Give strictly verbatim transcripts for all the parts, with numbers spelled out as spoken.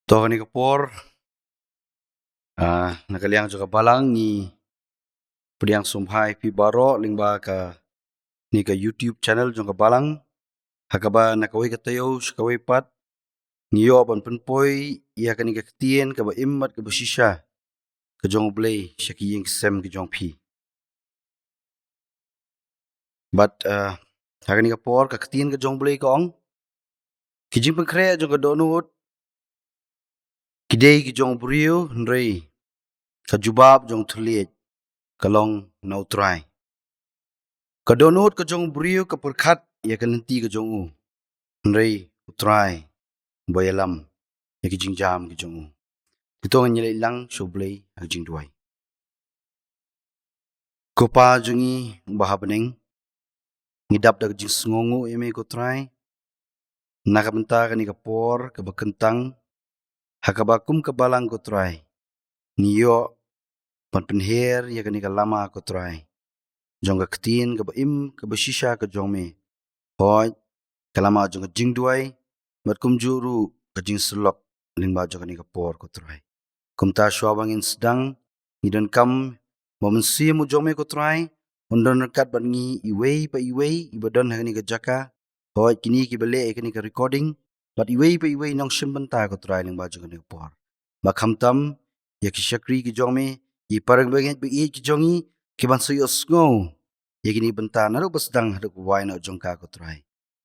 To, ha kane ka por, ah, na ka liang jong ka Balang ngi pdiang sngewbha ïa phi baroh lyngba kane ka YouTube channel jong ka Balang. Ha kaba na kawei ka taïew sha kawei pat ngi ïoh ban pynpoi ïa kane ka ktien kaba im bad kaba shisha ka jong U Blei sha ki ïing ki sem ki jong phi. Bad, ah, ha kane ka por ka ktien ka jong U Blei ka ong, ki jingpynkhreh jong ka dohnud ki dei ki jong u briew, hynrei ka jubab jong u thylliej ka long na U Trai. Ka dohnud ka jong u briew ka pyrkhat ïa ka lynti ka jong u, hynrei U Trai uba ïalam ïa ki jingjam ki jong u. Te to ngin ïaleit lang sha U Blei ha ka jingduwai. Ko Pa jong ngi uba ha bneng, ngi dap da ka jingsngewnguh ïa me ko Trai na ka bynta kane ka por kaba kyntang, ha kaba kum ka Balang ko Trai ngi ïoh ban pynher ïa kane ka lama ko Trai jong ka ktien kaba im kaba shisha ka jong me. Hooid, ka lama jong ka jingduwai bad kumjuh ruh ka jingsyllok lyngba jong kane ka por ko Trai. Kumta shuwa ba ngin sdang, ngi donkam ba u Mynsiem u jong me ko Trai un don ryngkat bad ngi iwei pa iwei iba don ha kane ka jaka. Hooid, kine kiba leh ïa kane ka recording bad iwei pa iwei nongshim bynta ko Trai lyngba jong kane ka por. Ba khamtam ïa ki shakri ki jong me, ïa ki para bangeit ba ïeit ki jong ngi, ki ban sa ïohsngew ïa kine ki bynta naduh ba sdang haduh ba wai noh jong ka ko Trai.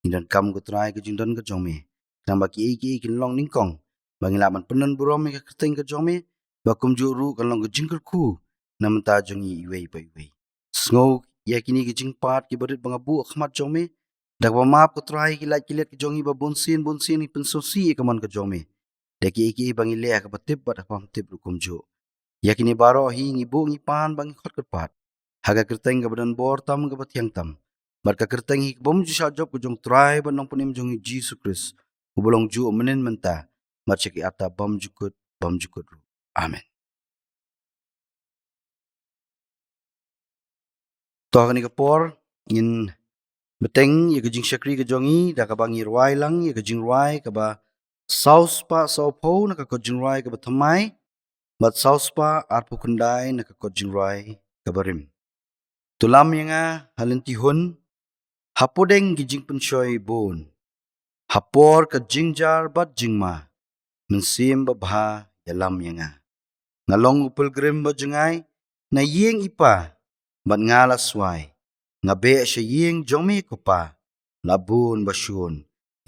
Ngi donkam ko Trai ka jingdon ka jong me, khnang ba kiei kiei kin long nyngkong, ba ngin lah ban pyndon burom ïa ka kyrteng ka jong me, ba kumjuh ruh kan long ka jingkyrkhu na bynta jong ngi iwei pa iwei. Sngew ïa kine ki jingpad kiba rit ba nga buh ha khmat jong me. Da kaba map ko Trai ki lait ki let ki jong ngi ba bunsien bunsien ngi pynsngewsih ïa ka mon ka jong me da kiei kiei ba ngi leh ha kaba tip bad ha kaba ym tip ruh kumjuh. Ïa kine baroh hi ngi buh ngi pan ba ngi khot kyrpad ha ka kyrteng kaba don bor tam kaba thiang tam, bad ka kyrteng hi kaba ym ju shah jop ka jong u Trai bad Nongpynim jong ngi Jisu Khrist, uba long juh mynnin mynta bad sha ki atta bymjukut bymjukut ruh. Amen. To ha kane ka por ngin bteng ïa ka jingshakri ka jong ngi da kaba ngi rwai lang ïa ka jingrwai kaba saw spah saw phew na ka kot jingrwai kaba thymmai bad saw spah arphew khyndai na ka kot jingrwai kaba rim. To lam ïa nga ha lynti hun, ha pdeng ki jingpynshoi bun, ha por ka jingjar bad jingma, Mynsiem Babha ïalam ïa nga. Nga long u pilgrim ba jngai na ïing i Pa, bad nga la swai, nga beh sha ïing jong me ko Pa, la bun ba shun,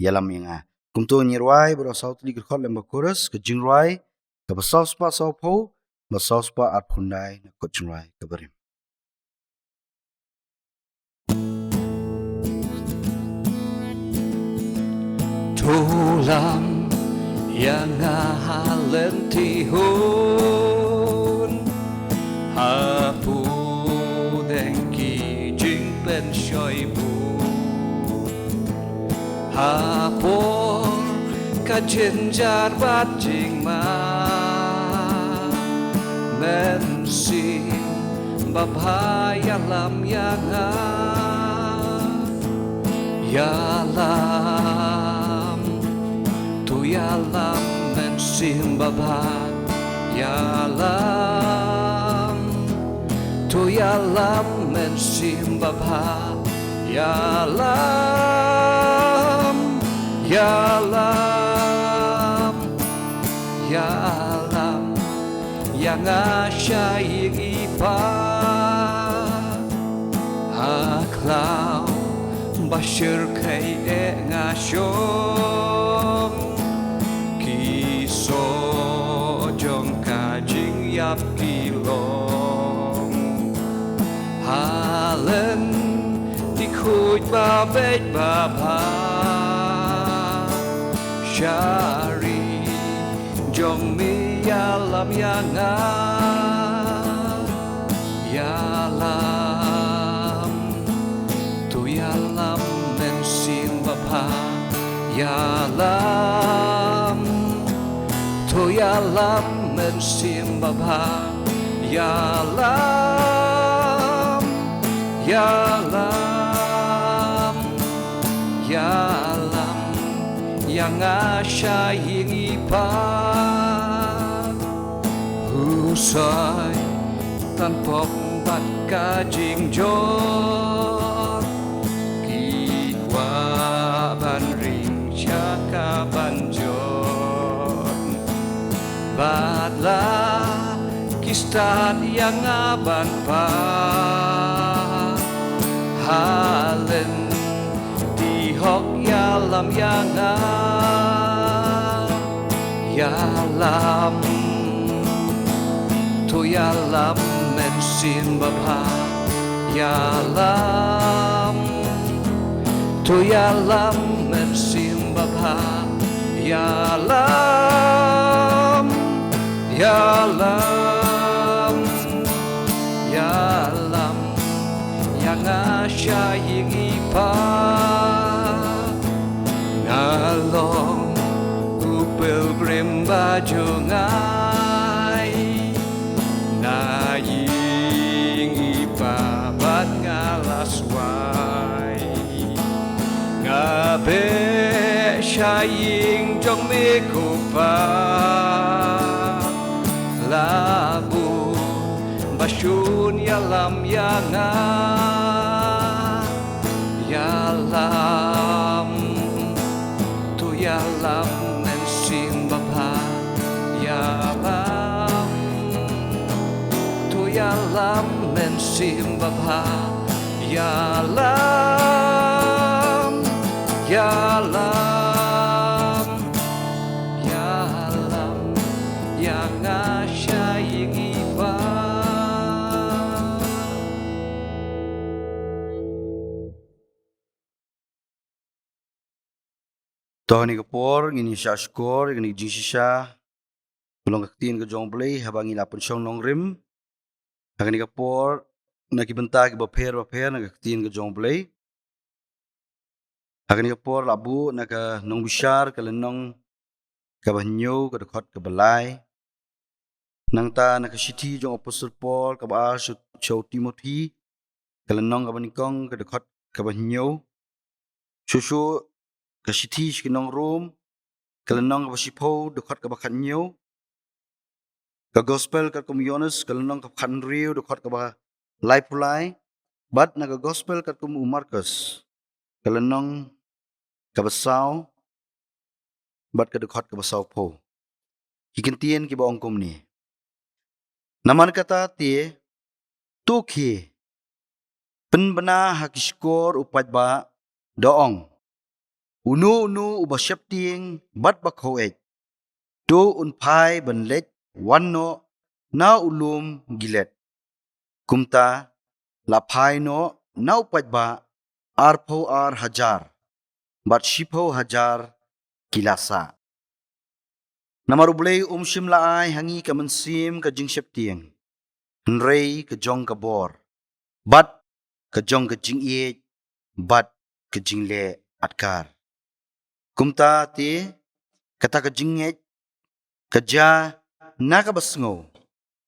ïalam ïa nga. Kumto ngi rwai baroh saw tylli ki dkhot lem bad chorus, ka jingrwai kaba saw spah saw phew bad saw spah arphew khyndai na ka kot jingrwai kaba rim. To lam ïa nga ha lynti hun, ha pdeng ki jingpynshoi bun, ha por ka jynjar bad jingma, Mynsiem Babha ïalam ïa nga. Ïalam, to ïalam Mynsiem Babha, ïalam, to ïalam Mynsiem Babha, ïalam, ïalam, ïalam ïa nga sha ïing i Pa. Ha khlaw ba shyrkhei eh nga shong, ki soh jong ka jingïap ki long. Ha lynti khuid ba beit babha, sha ri jong me ïalam ïa nga. Ïalam, to ïalam Mynsiem Babha. Ïalam, to ïalam Mynsiem Babha. Ïalam, ïalam, ïalam ïa Ïa nga sha ïing i pa, u soi, tan pop bad ka jingjot, ki kwah ban ring sha ka ban jot. Bad la ki stad ïa nga ban pah, ha lynti hok ïalam ïa nga. Ïalam, to ïalam mynsiem babha. Ïalam, to ïalam mynsiem babha. Ïalam, ïalam, ïalam ïa nga sha ïing i pa. Nga long u pilgrim ba jngai na ïing i pa bad nga la swai. Nga beh sha ïing jong me ko pa, la bun ba shun ïalam ïa nga. Ïalam, to ïalam mynsiem babha. Ïalam, to ïalam mynsiem babha. Ïalam, ïalam, ïalam ïa nga sha ïing i pa. To ha kane ka por ngin ïa shah shkor ïa kane ka jingshisha, ka long ka ktien ka jong U Blei haba ngi la pynshong nongrim ha kane ka por na ki bynta kiba pher ba pher na ka ktien ka jong U Blei. Ha kane ka por la buh na ka Nongbishar ka lynnong kaba hynñiew, ka dkhot kaba lai. Nangta na ka shithi jong u Apostol Paul kaba ar sha, sha u Timothi, ka lynnong kaba nyngkong, ka dkhot kaba hynñiew. Shuh shuh ka shithi sha ki nong Rom, ka lynnong kaba shiphew, dkhot kaba khathynñiew. Ka Gospel katkum u Ïoannis, ka lynnong kaba khathynriew, dkhot kaba laiphew lai. Bad na ka Gospel katkum u Markos, ka lynnong kaba saw bad ka dkhot kaba sawphew. Ki kyntien kiba ong kumne: Namar kata te, to khie, pynbna ha ki shkor u paidbah, da ong: Uno uno uba sheptieng bad ba khaw-eit, to un phai ban leit wan noh na u lum Gilead. Kumta la phai noh na u paidbah arphew ar hajar, bad shiphew hajar ki la sah. Namar U Blei um shym la ai ha ngi ka mynsiem ka jingsheptieng, hynrei ka jong ka bor, bad ka jong ka jingïeit, bad ka jingleh atkar. Kumta te, kata ka jingngeit ka jia na kaba sngew,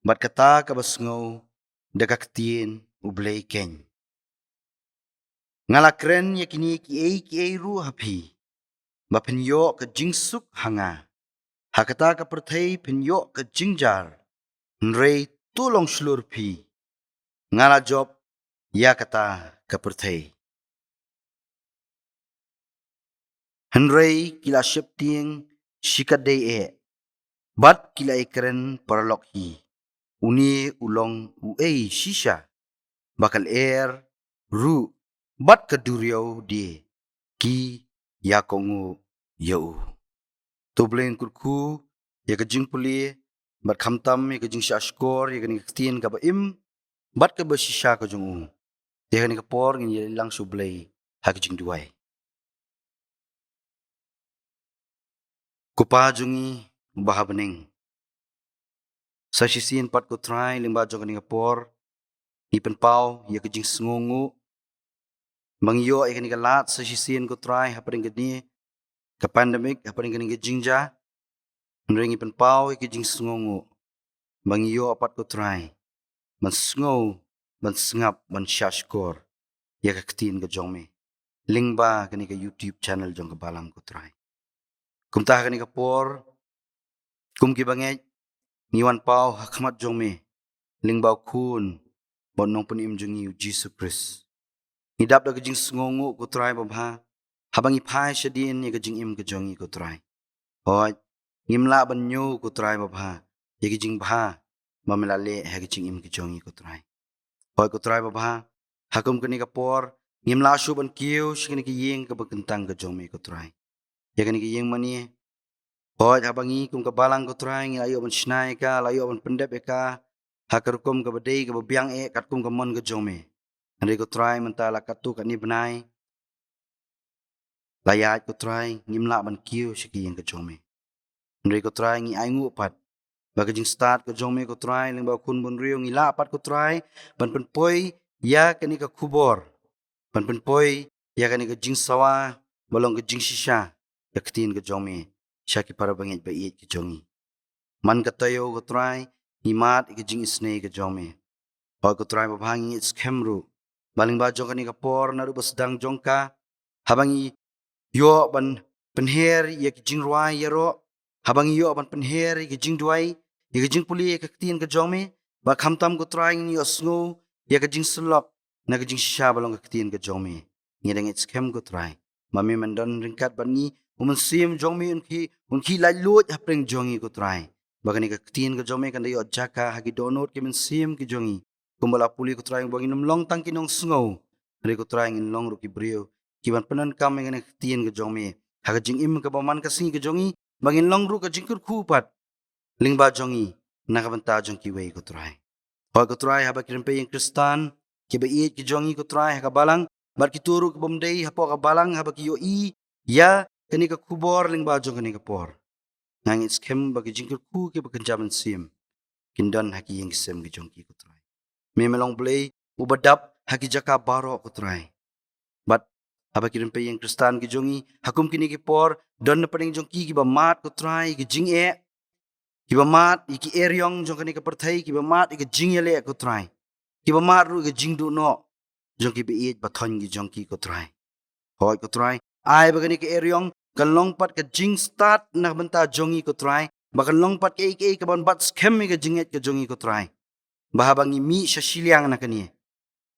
bad kata kaba sngew da ka ktien U Blei keiñ. Nga la kren ïa kine kiei kiei ruh ha phi, ba phin ïoh ka jingsuk ha nga. Ha kata ka pyrthei phin ïoh ka jingjar, hynrei to long shlur phi. Nga la jop ïa kata ka pyrthei. Hynrei ki la sheptieng shikatdei eh, bad ki la ïakren paralok hi: Une u long uei shisha, ba ka lyer ruh bad ka duriaw de ki ïakohnguh ïa u. To U Blei un kyrkhu ïa ka jingpule, bad khamtam ïa ka jingshah shkor ïa kane ka ktien kaba im bad kaba shisha ka jong u. Te ha kane ka por ngin ïalang sha U Blei ha ka jingduwai. Ko Pa jong ngi uba ha bneng, sa shisien pat ko Trai, lyngba jong kane ka por, ngi pynpaw ïa ka jingsngewnguh ba ngi ïoh ïa kane ka lad sa shisien ko Trai hapdeng kane ka pandemic, hapdeng kane ka jingjia. Hynrei ngi pynpaw ïa ka jingsngewnguh ba ngi ïoh pat ko Trai ban sngew, ban sngap, ban shah shkor ïa ka ktien ka jong me lyngba kane ka YouTube channel jong ka Balang ko Trai. Kumta ha kane ka por, kum ki bangeit, ngi wan paw ha khmat jong me lyngba u Khun bad u Nongpynim jong ngi, u Jisu Khrist. Ngi dap da ka jingsngewnguh, ko Trai babha, haba ngi phai shadien ïa ka jingim ka jong ngi, ko Trai. Hooid, ngim lah ban ñiew, ko Trai babha, ïa ka jingbha ba me la leh ha ka jingim ka jong ngi, ko Trai. Hooid, ko Trai babha, ha kum kane ka por, ngim lah shuh ban kiew sha kane ka ïing kaba kyntang ka jong me, ko Trai. Ïa kane ka ïing mane, hooid, haba ngi kum ka balang, ko Trai, ngi la ïoh ban shna ïa ka, la ïoh ban pyndep ïa ka ha ka rukom kaba dei kaba biang eh katkum ka mon ka jong me. Hynrei, ko Trai, mynta la katto katne bnai la ïaid, ko Trai, ngim lah ban kiew sha ka ïing ka jong me. Hynrei, ko Trai, ngi ainguh pat ba ka jingstad ka jong me, ko Trai, lyngba u Khun Bynriew, ngi lah pat, ko Trai, ban pynpoi ïa kane ka khubor, ban pynpoi ïa kane ka jingsawa ba long ka jingshisha, ka ktien ka jong me, sha ki para bangeit ba ïeit ka jong ngi. Man ka taïew, ko Trai, ngi mad ïa ka jingisynei ka jong me. Hooid, ko Trai babha, ngi ngeit skhem ruh ba lyngba jong kane ka por, naduh ba sdang jong ka, haba ngi ïoh ban pynher ïa ki jingrwai ïaroh, haba ngi ïoh ban pynher ïa ki jingduwai, ïa ki jingpule ïa ka ktien ka jong me, bad khamtam, ko Trai, ngin ïohsngew ïa ka jingsyllok na ka jingshisha ba long ka ktien ka jong me. Ngi da ngeit skhem, ko Trai, ba me men don ryngkat bad ngi, u Mynsiem jong me un khie, un khie laitluid hapdeng jong ngi, ko Trai, ba kane ka ktien ka jong me kan da ïoh jaka ha ki dohnud ki mynsiem ki jong ngi, kumba la pule, ko Trai, ba ngin ym long tang ki nongsngew, hynrei, ko Trai, ngin long ruh ki briew kiban pyndonkam ïa kane ka ktien ka jong me ha ka jingim kaba man ka sngi ka jong ngi, ba ngin long ruh ka jingkyrkhu pat lyngba jong ngi na ka bynta jong kiwei, ko Trai. Hooid, ko Trai, haba ki rympei ïing Khristan kiba ïeit ki jong ngi, ko Trai, ha ka balang, bad kito ruh kibym dei hapoh ka balang, haba ki ïohi ïa kane ka khubor lyngba jong kane ka por, nga ngeit skhem ba ki jingkyrkhu kiba kynja mynsiem kin don ha ki ïing ki sem ki jong ki, ko Trai. Me, me long Blei uba dap ha ki jaka baroh, ko Trai. Bad haba ki rympei ïing Khristan ki jong ngi ha kum kine ki por, don na pdeng jong ki kiba mad, ko Trai, ïa ki jingeh, kiba mad ïa ki eriong jong kane ka pyrthei, kiba mad ïa ka jingïaleh, ko Trai, kiba mad ruh ïa ka jingduh noh jong kiba ïeit ba thoiñ ki jong ki, ko Trai. Hooid, ko Trai, ai ba kane ka eriong kan long pat ka jingstad na ka bynta jong ngi, ko Trai, ba kan long pat kaei kaei kaban bat skhem ïa ka jingngeit ka jong ngi, ko Trai, ba haba ngi mih sha shiliang na kane,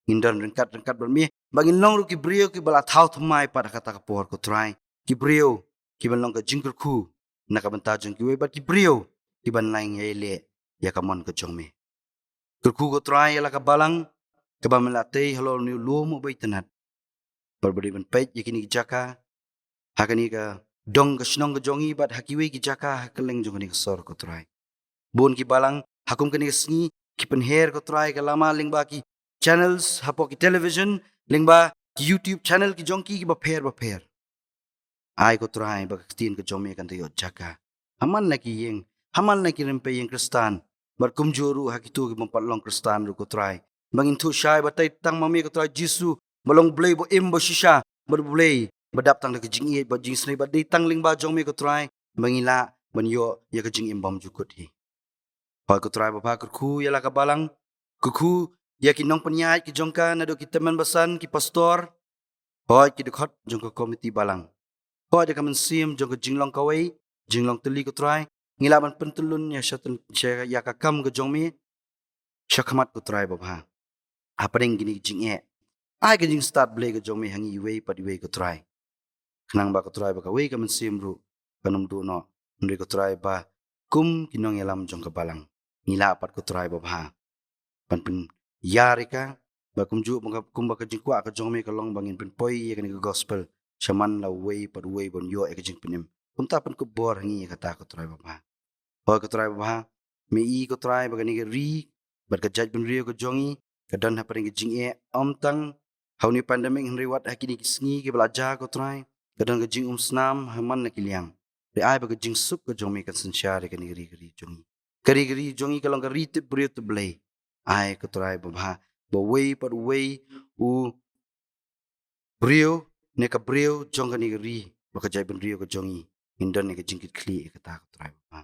ngin don ryngkat ryngkat bad me, ba ngin long ruh ki briew kiba la thaw thymmai pat ha kata ka por, ko Trai, ki briew kiban long ka jingkyrkhu na ka bynta jong kiwei, bad ki briew kiban ïaileh ïa ka mon ka jong me. Kyrkhu, ko Trai, ïa la ka balang kaba me la tei halor une u lum uba itynnad, bad ba dei ban peit ïa kine ki jaka ha kane ka dong ka shnong ka jong ngi, bad ha kiwei ki jaka ha kylleng jong kane ka sor, ko Trai. Bun ki balang ha kum kane ka sngi ki pynher, ko Trai, ka lama lyngba ki channels hapoh ki television, lyngba ki YouTube channel ki jong ki kiba pher bapher. Ai, ko Trai, ba ka ktien ka jong me kan da ïoh jaka ha man la ki ïing, ha man la ki rympei ïing Khristan, bad kumjuh ruh ha kito kibym pat long Khristan ruh, ko Trai, ba ngin thuh shai ba tei tang ma me, ko Trai Jisu, ba long Blei ba im ba shisha, bad Blei ba dap tang da ka jingïeit bad jingisynei, bad dei tang lyngba jong me, ko Trai, ba ngi lah ban ïoh ïa ka jingim bymjukut hi. Hooid, ko Trai babha, kyrkhu ïa la ka balang, kyrkhu ïa ki nongpynïaid ki jong ka, naduh ki tymmen basan, ki pastor, hooid, ki dkhot jong ka komiti balang. Hooid, da ka mynsiem jong ka jinglong kawei, jinglong tylli, ko Trai, ngi lah ban pyntyllun ïa sha tyn-, sha ïa ka kam ka jong me sha khmat, ko Trai babha. Hapdeng kine ki jingeh, ai ka jingstad Blei ka jong me ha ngi iwei pa iwei, ko Trai, khnang ba, ko Trai, ba kawei ka mynsiem ruh kan ym duh noh, hynrei, ko Trai, ba kum ki nongïalam jong ka balang, ngi lah pat, ko Trai babha, ban pynïar ïa ka, ba kumjuh, ba ka, kumba ka jingkwah ka jong me ka long ba ngin pynpoi ïa kane ka gospel sha man la uwei pa uwei ban ïoh ïa ka jingpynim. Kumta pynkup bor ha ngi ïa kata, ko Trai babha. Hooid, ko Trai babha, me i, ko Trai, ba kane ka ri bad ka jaitbynriew ka jong ngi ka don hapdeng ka jingeh, ym tang ha une u pandemic, hynrei wat ha kine ki sngi kiba la jia, ko Trai, ka don ka jingumsnam ha man la ki liang. Te ai ba ka jingsuk ka jong me kan synshar ïa kane ka ri, ka ri jong ngi. Ka ri, ka ri jong ngi ka long ka ri tip briew tip Blei. Ai, ko Trai babha, ba uwei pa uwei u briew ne ka briew jong kane ka ri bad ka jaitbynriew ka jong ngi, ngin don ïa ka jingkitkhlieh ïa kata, ko Trai babha.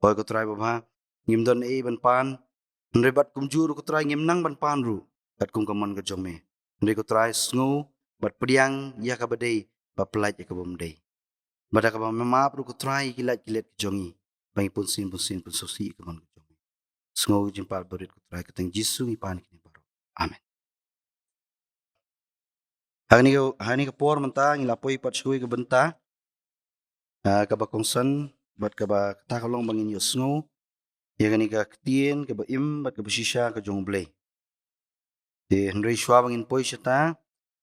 Hooid, ko Trai babha, ngim don ei ban pan, hynrei bad kumjuh ruh, ko Trai, ngim nang ban pan ruh, katkum ka mon ka jong me. Hynrei, ko Trai, sngew bad pdiang ïa kaba dei, bad pyllait ïa kaba ym dei. Bad da kaba me map ruh, ko Trai, ïa ki lait ki let ki jong ngi, ba ngi pun sien pun sien pynsngewsih ïa ka mon ka jong me. Sngew jingpal barit, ko Trai, ha ka kyrteng Jisu ngi pan kine baroh. Amen. Ha kane ka, ha kane ka por mynta ngi la poi pat shuh ïa ka bynta, ah, kaba kongsan, bad kaba kata ka long ba ngin ïohsngew ïa kane ka ktien kaba im bad kaba shisha ka jong U Blei. Te hynrei shuwa ba ngin poi shata,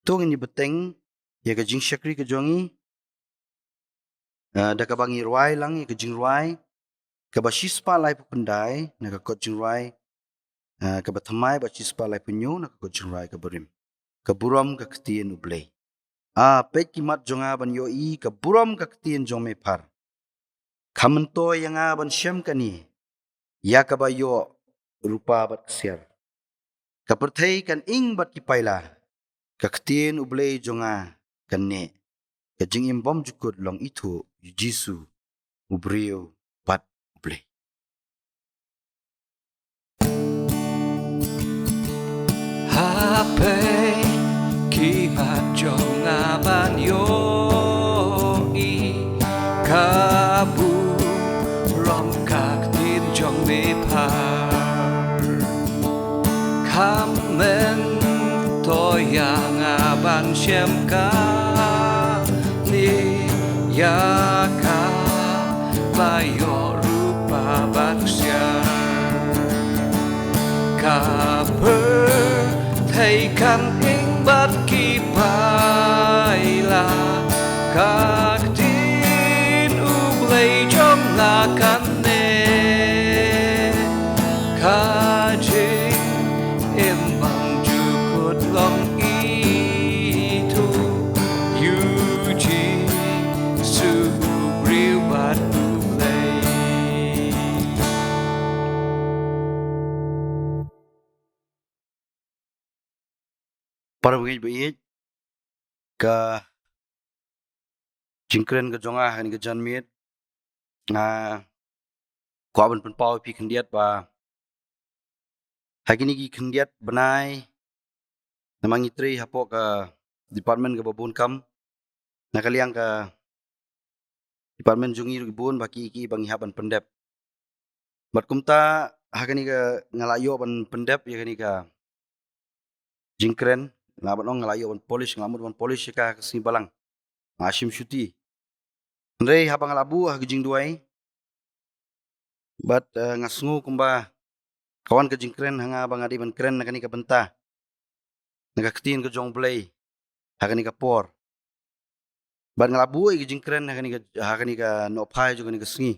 to ngin ïa bteng ïa ka jingshakri ka jong ngi, ah, da kaba ngi rwai lang ïa ka jingrwai kaba shispah laiphew khyndai na ka kot jingrwai, ah, kaba thymmai, bad shispah laiphew hynñiew na ka kot jingrwai kaba rim. Ka burom ka ktien U Blei. Ah, peit ki mat jong nga ban ïohi ka burom ka ktien jong me phar. Kham myntoi ïa nga ban shem kane, ïa kaba ïoh rupa bad ksiar. Ka pyrthei kan ing bad ki paila, ka ktien U Blei jong nga kan neh. Ka jingim bym jukut long ithuh ïa U Jisu, u briew bad U Blei. Ha phi ki mat jong nga ban ïohi ka burom ka ktien jong me phar. Kham myntoi ïa nga ban shem kane, ïa kaba ïoh rupa bad ksiar. Ka pyrthei kan ing bad ki paila, ka ktien U Blei jong nga kan neh. Ka jingim bym jukut long ithuh ïa U Jisu, u briew bad U Blei. Para bangeit ba ïeit, ka jingkren ka jong nga ha kane ka janmiet, nga kwah ban pynpaw ïa phi khyndiat ba ha kine ki khyndiat bnai, namar ngi trei hapoh ka department kaba bun kam, na ka liang ka department jong ngi ruh ki bun ba ki, ki ba ngi hap ban pyndep. Bad kumta ha kane ka, nga la ïoh ban pyndep ïa kane ka jingkren, nga la ban ong nga la ïoh ban polish, nga la mut ban polish ïa ka ha ka sngi Balang. Nga shim shuti. Hynrei haba nga la buh ha ka jingduwai, bad, eh, nga sngew kumba ka wan ka jingkren ha nga ba nga dei ban kren na kane ka bynta, na ka ktien ka jong U Blei ha kane ka por. Bad nga la buh ïa ka jingkren ha kane ka, ha kane ka nohphai jong kane ka sngi,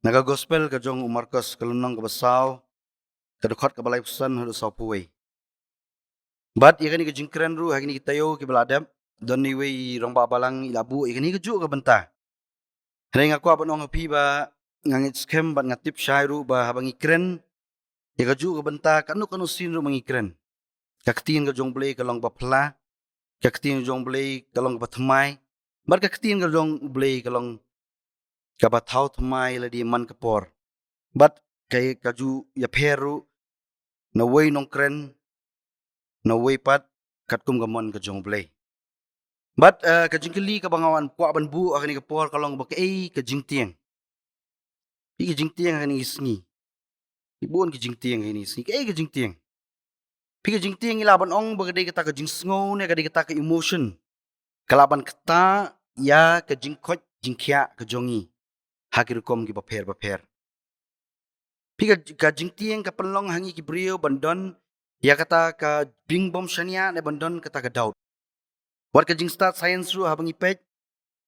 na ka gospel ka jong u Markos, ka lynnong kaba saw, ka dkhot kaba laiphew san haduh sawphew wei. Bad ïa kane ka jingkren ruh ha kine ki taïew kiba la dep, don iwei i rangbah balang i la buh ïa kane kajuh ka bynta. Hynrei nga kwah ban ong ha phi ba nga ngeit skhem bad nga tip shai ruh ba haba ngi kren ïa kajuh ka bynta, kano kano sien ruh ba ngi kren, ka ktien ka jong U Blei ka long ba phylla, ka ktien ka jong U Blei ka long ba thymmai, bad ka ktien ka jong U Blei ka long kaba thaw thymmai lade man ka por. Bad ka, kajuh ïapher ruh na uwei u nongkren na uwei pat, katkum ka mon ka jong U Blei. Bad, eh, ka jingkylli kaba nga wan kwah ban buh ha kane ka por ka long ba kaei ka jingtieng. Phi ka jingtieng ha kane ka sngi. Ki bun ki jingtieng ha kane ka sngi. Kaei ka jingtieng? Phi ka jingtieng, ngi lah ban ong ba ka dei kata ka jingsngew ne ka dei kata ka emotion. Ka lah ban ktah ïa ka jingkoit jingkhiah ka jong ngi ha ki rukom kiba pher bapher. Phi ka, ka jingtieng ka pynlong ha ngi ki briew ban don ïa kata ka jingbymshaniah ne ban don kata ka doubt. Wat ka jingstad science ruh haba ngi peit,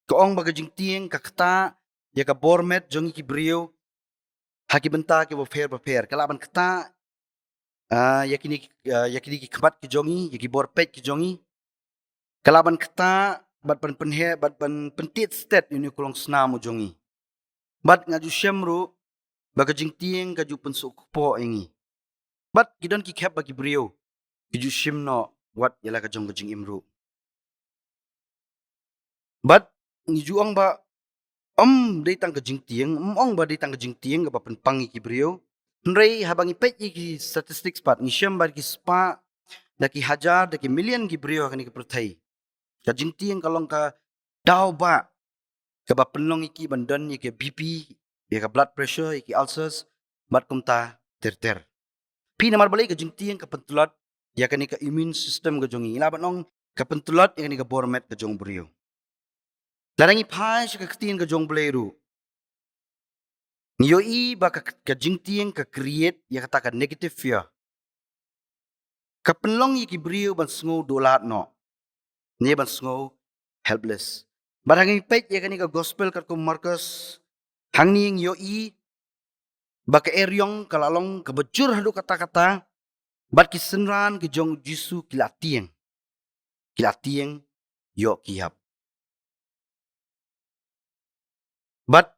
ka ong ba ka jingtieng ka ktah ïa ka bor met jong ngi ki briew ha ki bynta kiba pher bapher. Ka lah ban ktah, ah, ïa kine, ah, ïa kine ki khmat ki jong ngi, ïa ki bor peit ki jong ngi. Ka lah ban ktah bad ban pynheh, bad ban pyntied stet ïa une u klongsnam u jong ngi. Bad nga ju shem ruh ba ka jingtieng ka ju pynsuk kpoh ïa ngi. Bad ki don ki khep ba ki briew ki ju shim noh wat ïa la ka jong ka jingim ruh. Bad ngi ju ong ba ym dei tang ka jingtieng, ym ong ba dei tang ka jingtieng kaba pynpang ïa ki briew. Hynrei haba ngi peit ïa ki statistics pat, ngi shem ba ki spah, da ki hajar, da ki million ki briew ha kane ka pyrthei. Ka jingtieng ka long ka, daw ba kaba pynlong ïa ki ban don ïa ka B P, ïa ka blood pressure, ïa ki ulcers, bad kumta ter ter. Phi, namar balei ka jingtieng ka pyntlot ïa kane ka immune system ka jong ngi? Ngi lah ban ong ka pyntlot ïa kane ka bor met ka jong u briew. Lada ngi phai sha ka ktien ka jong u Blei ruh, ngi ïohi ba ka, ka jingtieng ka create ïa kata ka negative fear. Ka pynlong ïa ki briew ban sngew duh lad noh, ne ban sngew helpless. Bad ha ngi peit ïa kane ka gospel katkum u Markos, hangne ngi ïohi ba ka eriong ka la long kaba jur haduh katta katta, bad ki synran ki jong u Jisu ki la tieng. Ki la tieng ïoh ki ïap. Bad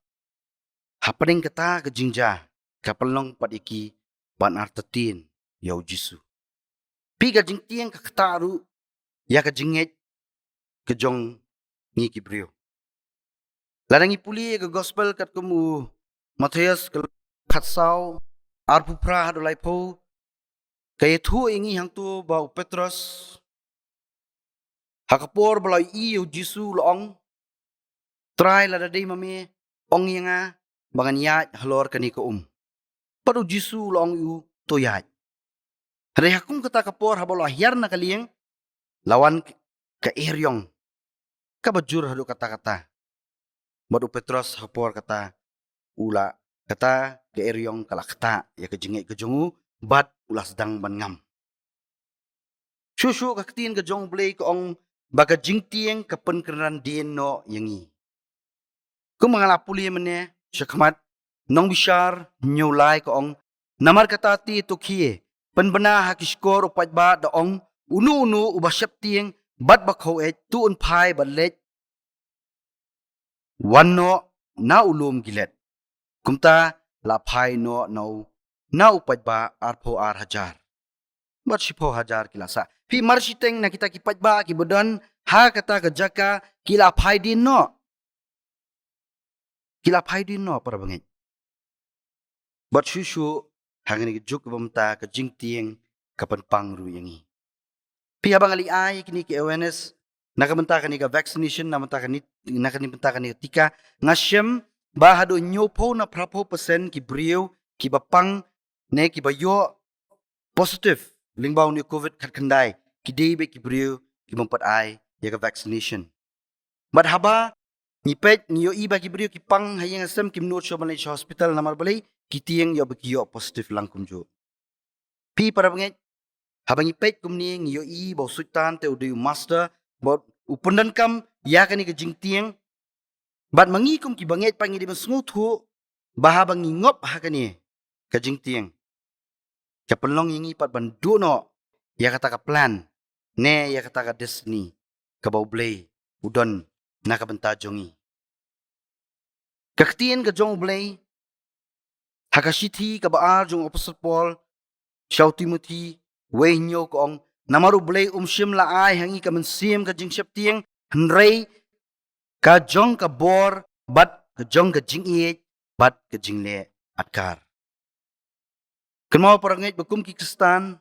hapdeng kata ka jingjia, ka pynlong pat ïa ki ban artatien ïa u Jisu. Phi, ka jingtieng ka ktah ruh ïa ka jingngeit ka jong ngi ki briew. Lada ngi pule ïa ka gospel katkum u Mathaios ka lynnong khatsaw, arphew phra haduh laiphew, ka ïathuh ïa ngi hangto ba u Petros, ha ka por ba la ïohi ïa u Jisu, u la ong, "Trai, lada dei ma me, ong ïa nga ba ngan ïaid halor kane ka um." Bad u Jisu u la ong ïa u, "To ïaid." Hynrei ha kum kata ka por, haba u la hiar na ka lieng, la wan ka eriong kaba jur haduh katta katta. Bad u Petros ha ka por kata, u la, kata ka eriong ka la ktah ïa ka jingngeit ka jong u, bad u la sdang ban ngam. Shuh shuh ka ktien ka jong u Blei ka ong ba ka jingtieng ka pynkynran dien noh ïa ngi. Kumba nga la pule mynne shakhmat, Nongbishar hynñiew lai ka ong, "Namar kata te to khie, pynbna ha ki shkor u paidbah da ong, uno uno uba sheptieng bad ba khaweit, to un phai bad leit, wan noh na u lum Gilead." Kumta la phai noh na u, na u paidbah arphew ar hajar. Bad shiphew hajar ki la sah. Phi, mar shiteng na kita ki paidbah kiba don ha kata ka jaka ki la phai dien noh. Ki la phai dien noh, para bangeit. Bad shuh shuh ha kane ka juk ba mynta, ka jingtieng ka pynpang ruh ïa ngi. Phi, haba nga la ai kine ki awareness na ka bynta kane ka vaccination, na bynta kane, na kane bynta kane ka tika, nga shem ba haduh hynñiewphew na phraphew percent ki briew kiba pang ne kiba ïoh positive lyngba une u covid khatkhyndai, ki dei beit ki briew ki bym pat ai ïa ka vaccination. Bad haba ngi peit, ngi ïohi ba ki briew ki pang ha ïing ha sem kim nud shuh ban leit sha hospital, namar balei? Ki tieng ïoh ba ki ïoh positive lang kumjuh. Phi, para bangeit, haba ngi peit kumne, ngi ïohi ba u Soitan te u dei u master, ba u pyndonkam ïa kane ka jingtieng. Bad ma ngi kum ki bangeit pat, ngi dei ban sngewthuh ba haba ngi ngop ha kane ka jingtieng, ka pynlong ïa ngi pat ban duh noh ïa kata ka plan, ne ïa kata ka destiny kaba U Blei u don na ka bynta jong ngi. Ka ktien ka jong U Blei ha ka shithi kaba ar jong u Apostol Paul sha u Timothi wei hynñiew ka ong, namar U Blei um shym la ai ha ngi ka mynsiem ka jingsheptieng, hynrei ka jong ka bor, bad ka jong ka jingïeit, bad ka jingleh adkar. Kynmaw, para ngeit, ba kum ki Khristan,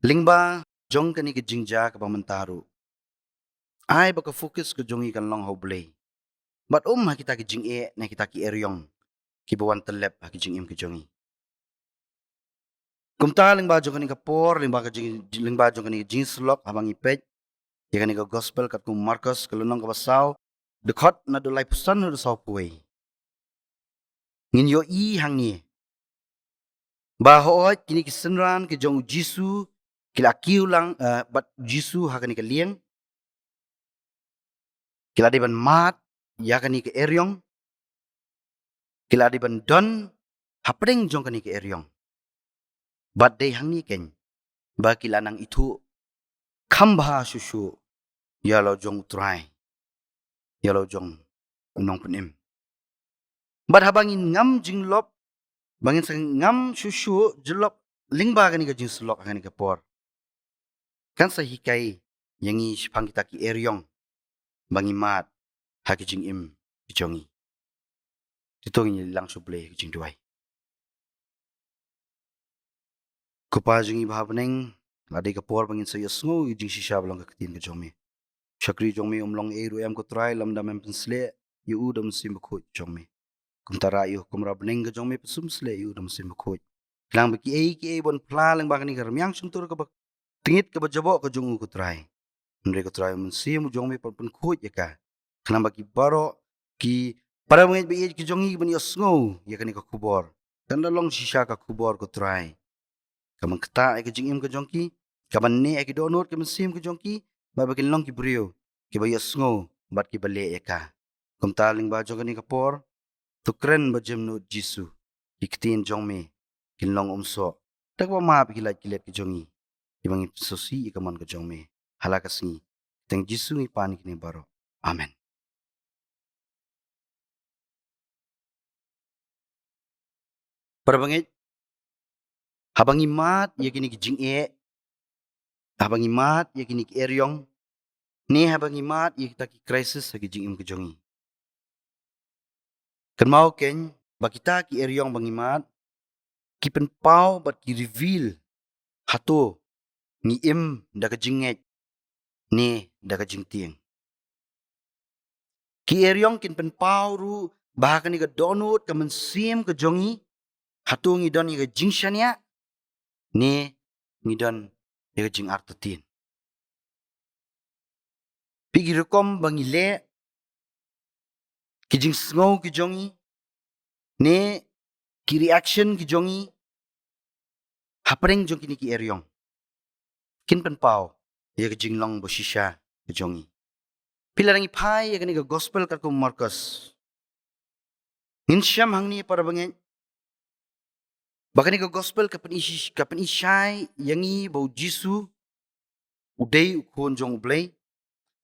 lyngba jong kane ka jingjia kaba mynta ruh, ai ba ka focus ka jong ngi kan long ha U Blei, bad um ha kita ki jingeh ne kita ki eriong kiba wan tyllep ha ki jingim ki jong ngi. Kumta, lyngba jong kane ka por, lyngba ka jing, lyngba jong kane ka jingsyllok, haba ngi peit ïa kane ka gospel katkum u Markos ka lynnong kaba saw, dkhot naduh laiphew san haduh sawphew wei, ngin ïohi hangne ba hooid kine ki synran ki jong U Jisu ki la kiew lang, eh, bad U Jisu ha kane ka lieng. Ki la dei ban mad ïa kane ka eriong. Ki la dei ban don hapdeng jong kane ka eriong. Bad dei hangne keiñ ba ki la nang ithuh kham bha shuh shuh ïa la u jong U Trai, ïa la u jong U Nongpynim. Bad haba ngin ngam jinglop, ba ngin sa ngam shuh shuh jinglop lyngba kane ka jingsyllok ha kane ka por, kan sa hikai ïa ngi shaphang kita ki eriong ba ngi mad ha ki jingim ki jong ngi. Te to ngin lang sha U Blei ha ka jingduwai. Ko Pa jong ngi ba ha bneng, la dei ka por ba ngin sa ïohsngew ïa ka jingshisha ba long ka ktien ka jong Me. Shakri jong me um long ei ruh em ko Trai, lymda mem pynsleh ïa u da u Mynsiem Bakhuid jong me. Kumta rah ïa u kumra bneng ka jong me, pynsumsleh ïa u da u Mynsiem Bakhuid. Khnang ba kiei kiei ban phla lyngba kane ka rmiang shyntur kaba tngit kaba jaboh ka jong u ko Trai. Hynrei ko Trai, u Mynsiem u jong me pan pynkhuid ïa ka. Khnang ba ki baroh ki para bangeit ba ïeit ki jong ngi ban ïohsngew ïa kane ka khubor, kan da long shisha ka khubor ko Trai, ka ban ktah ïa ka jingim ka jong ki, ka ban neh ïa ki dohnud ka mynsiem ka jong ki, bad ba kin long ki briew kiba ïohsngew bad kiba leh ïa ka. Kumta lyngba jong kane ka por, to kren bad jemnud Jisu, ki ktien jong me kin long umsoh da kaba map ïa ki lait ki let ki jong ngi, kiba ngi pynsngewsih ïa ka mon ka jong me ha la ka sngi. Kyrteng Jisu ngi pan ïa kine baroh. Amen. Para bangeit, haba ngi mad ïa kine ki jingeh, haba ngi mad ïa kine ki eriong, ne haba ngi mad ïa kita ki crisis ha ki jingim ka jong ngi, kynmaw kein ba kita ki eriong ba ngi mad ki pynpaw bad ki reveal hato ngi im da ka jingngeit ne da ka jingtieng. Ki eriong kin pynpaw ruh ba ha kane ka dohnud ka mynsiem ka jong ngi, hato ngi don ïa ka jingshaniah ne ngi don ïa ka jingartatien. Phi, ki rukom ba ngi leh, ki jingsngew ki jong ngi, ne ki reaction ki jong ngi hapdeng jong kine ki eriong, kin pynpaw ïa ka jinglong ba shisha ka jong ngi. Phi, lada ngi phai ïa kane ka gospel katkum u Markos, ngin shem hangne para bangeit ba kane ka gospel ka pyni-, ka pynshai ïa ngi ba u Jisu u dei u Khun jong U Blei,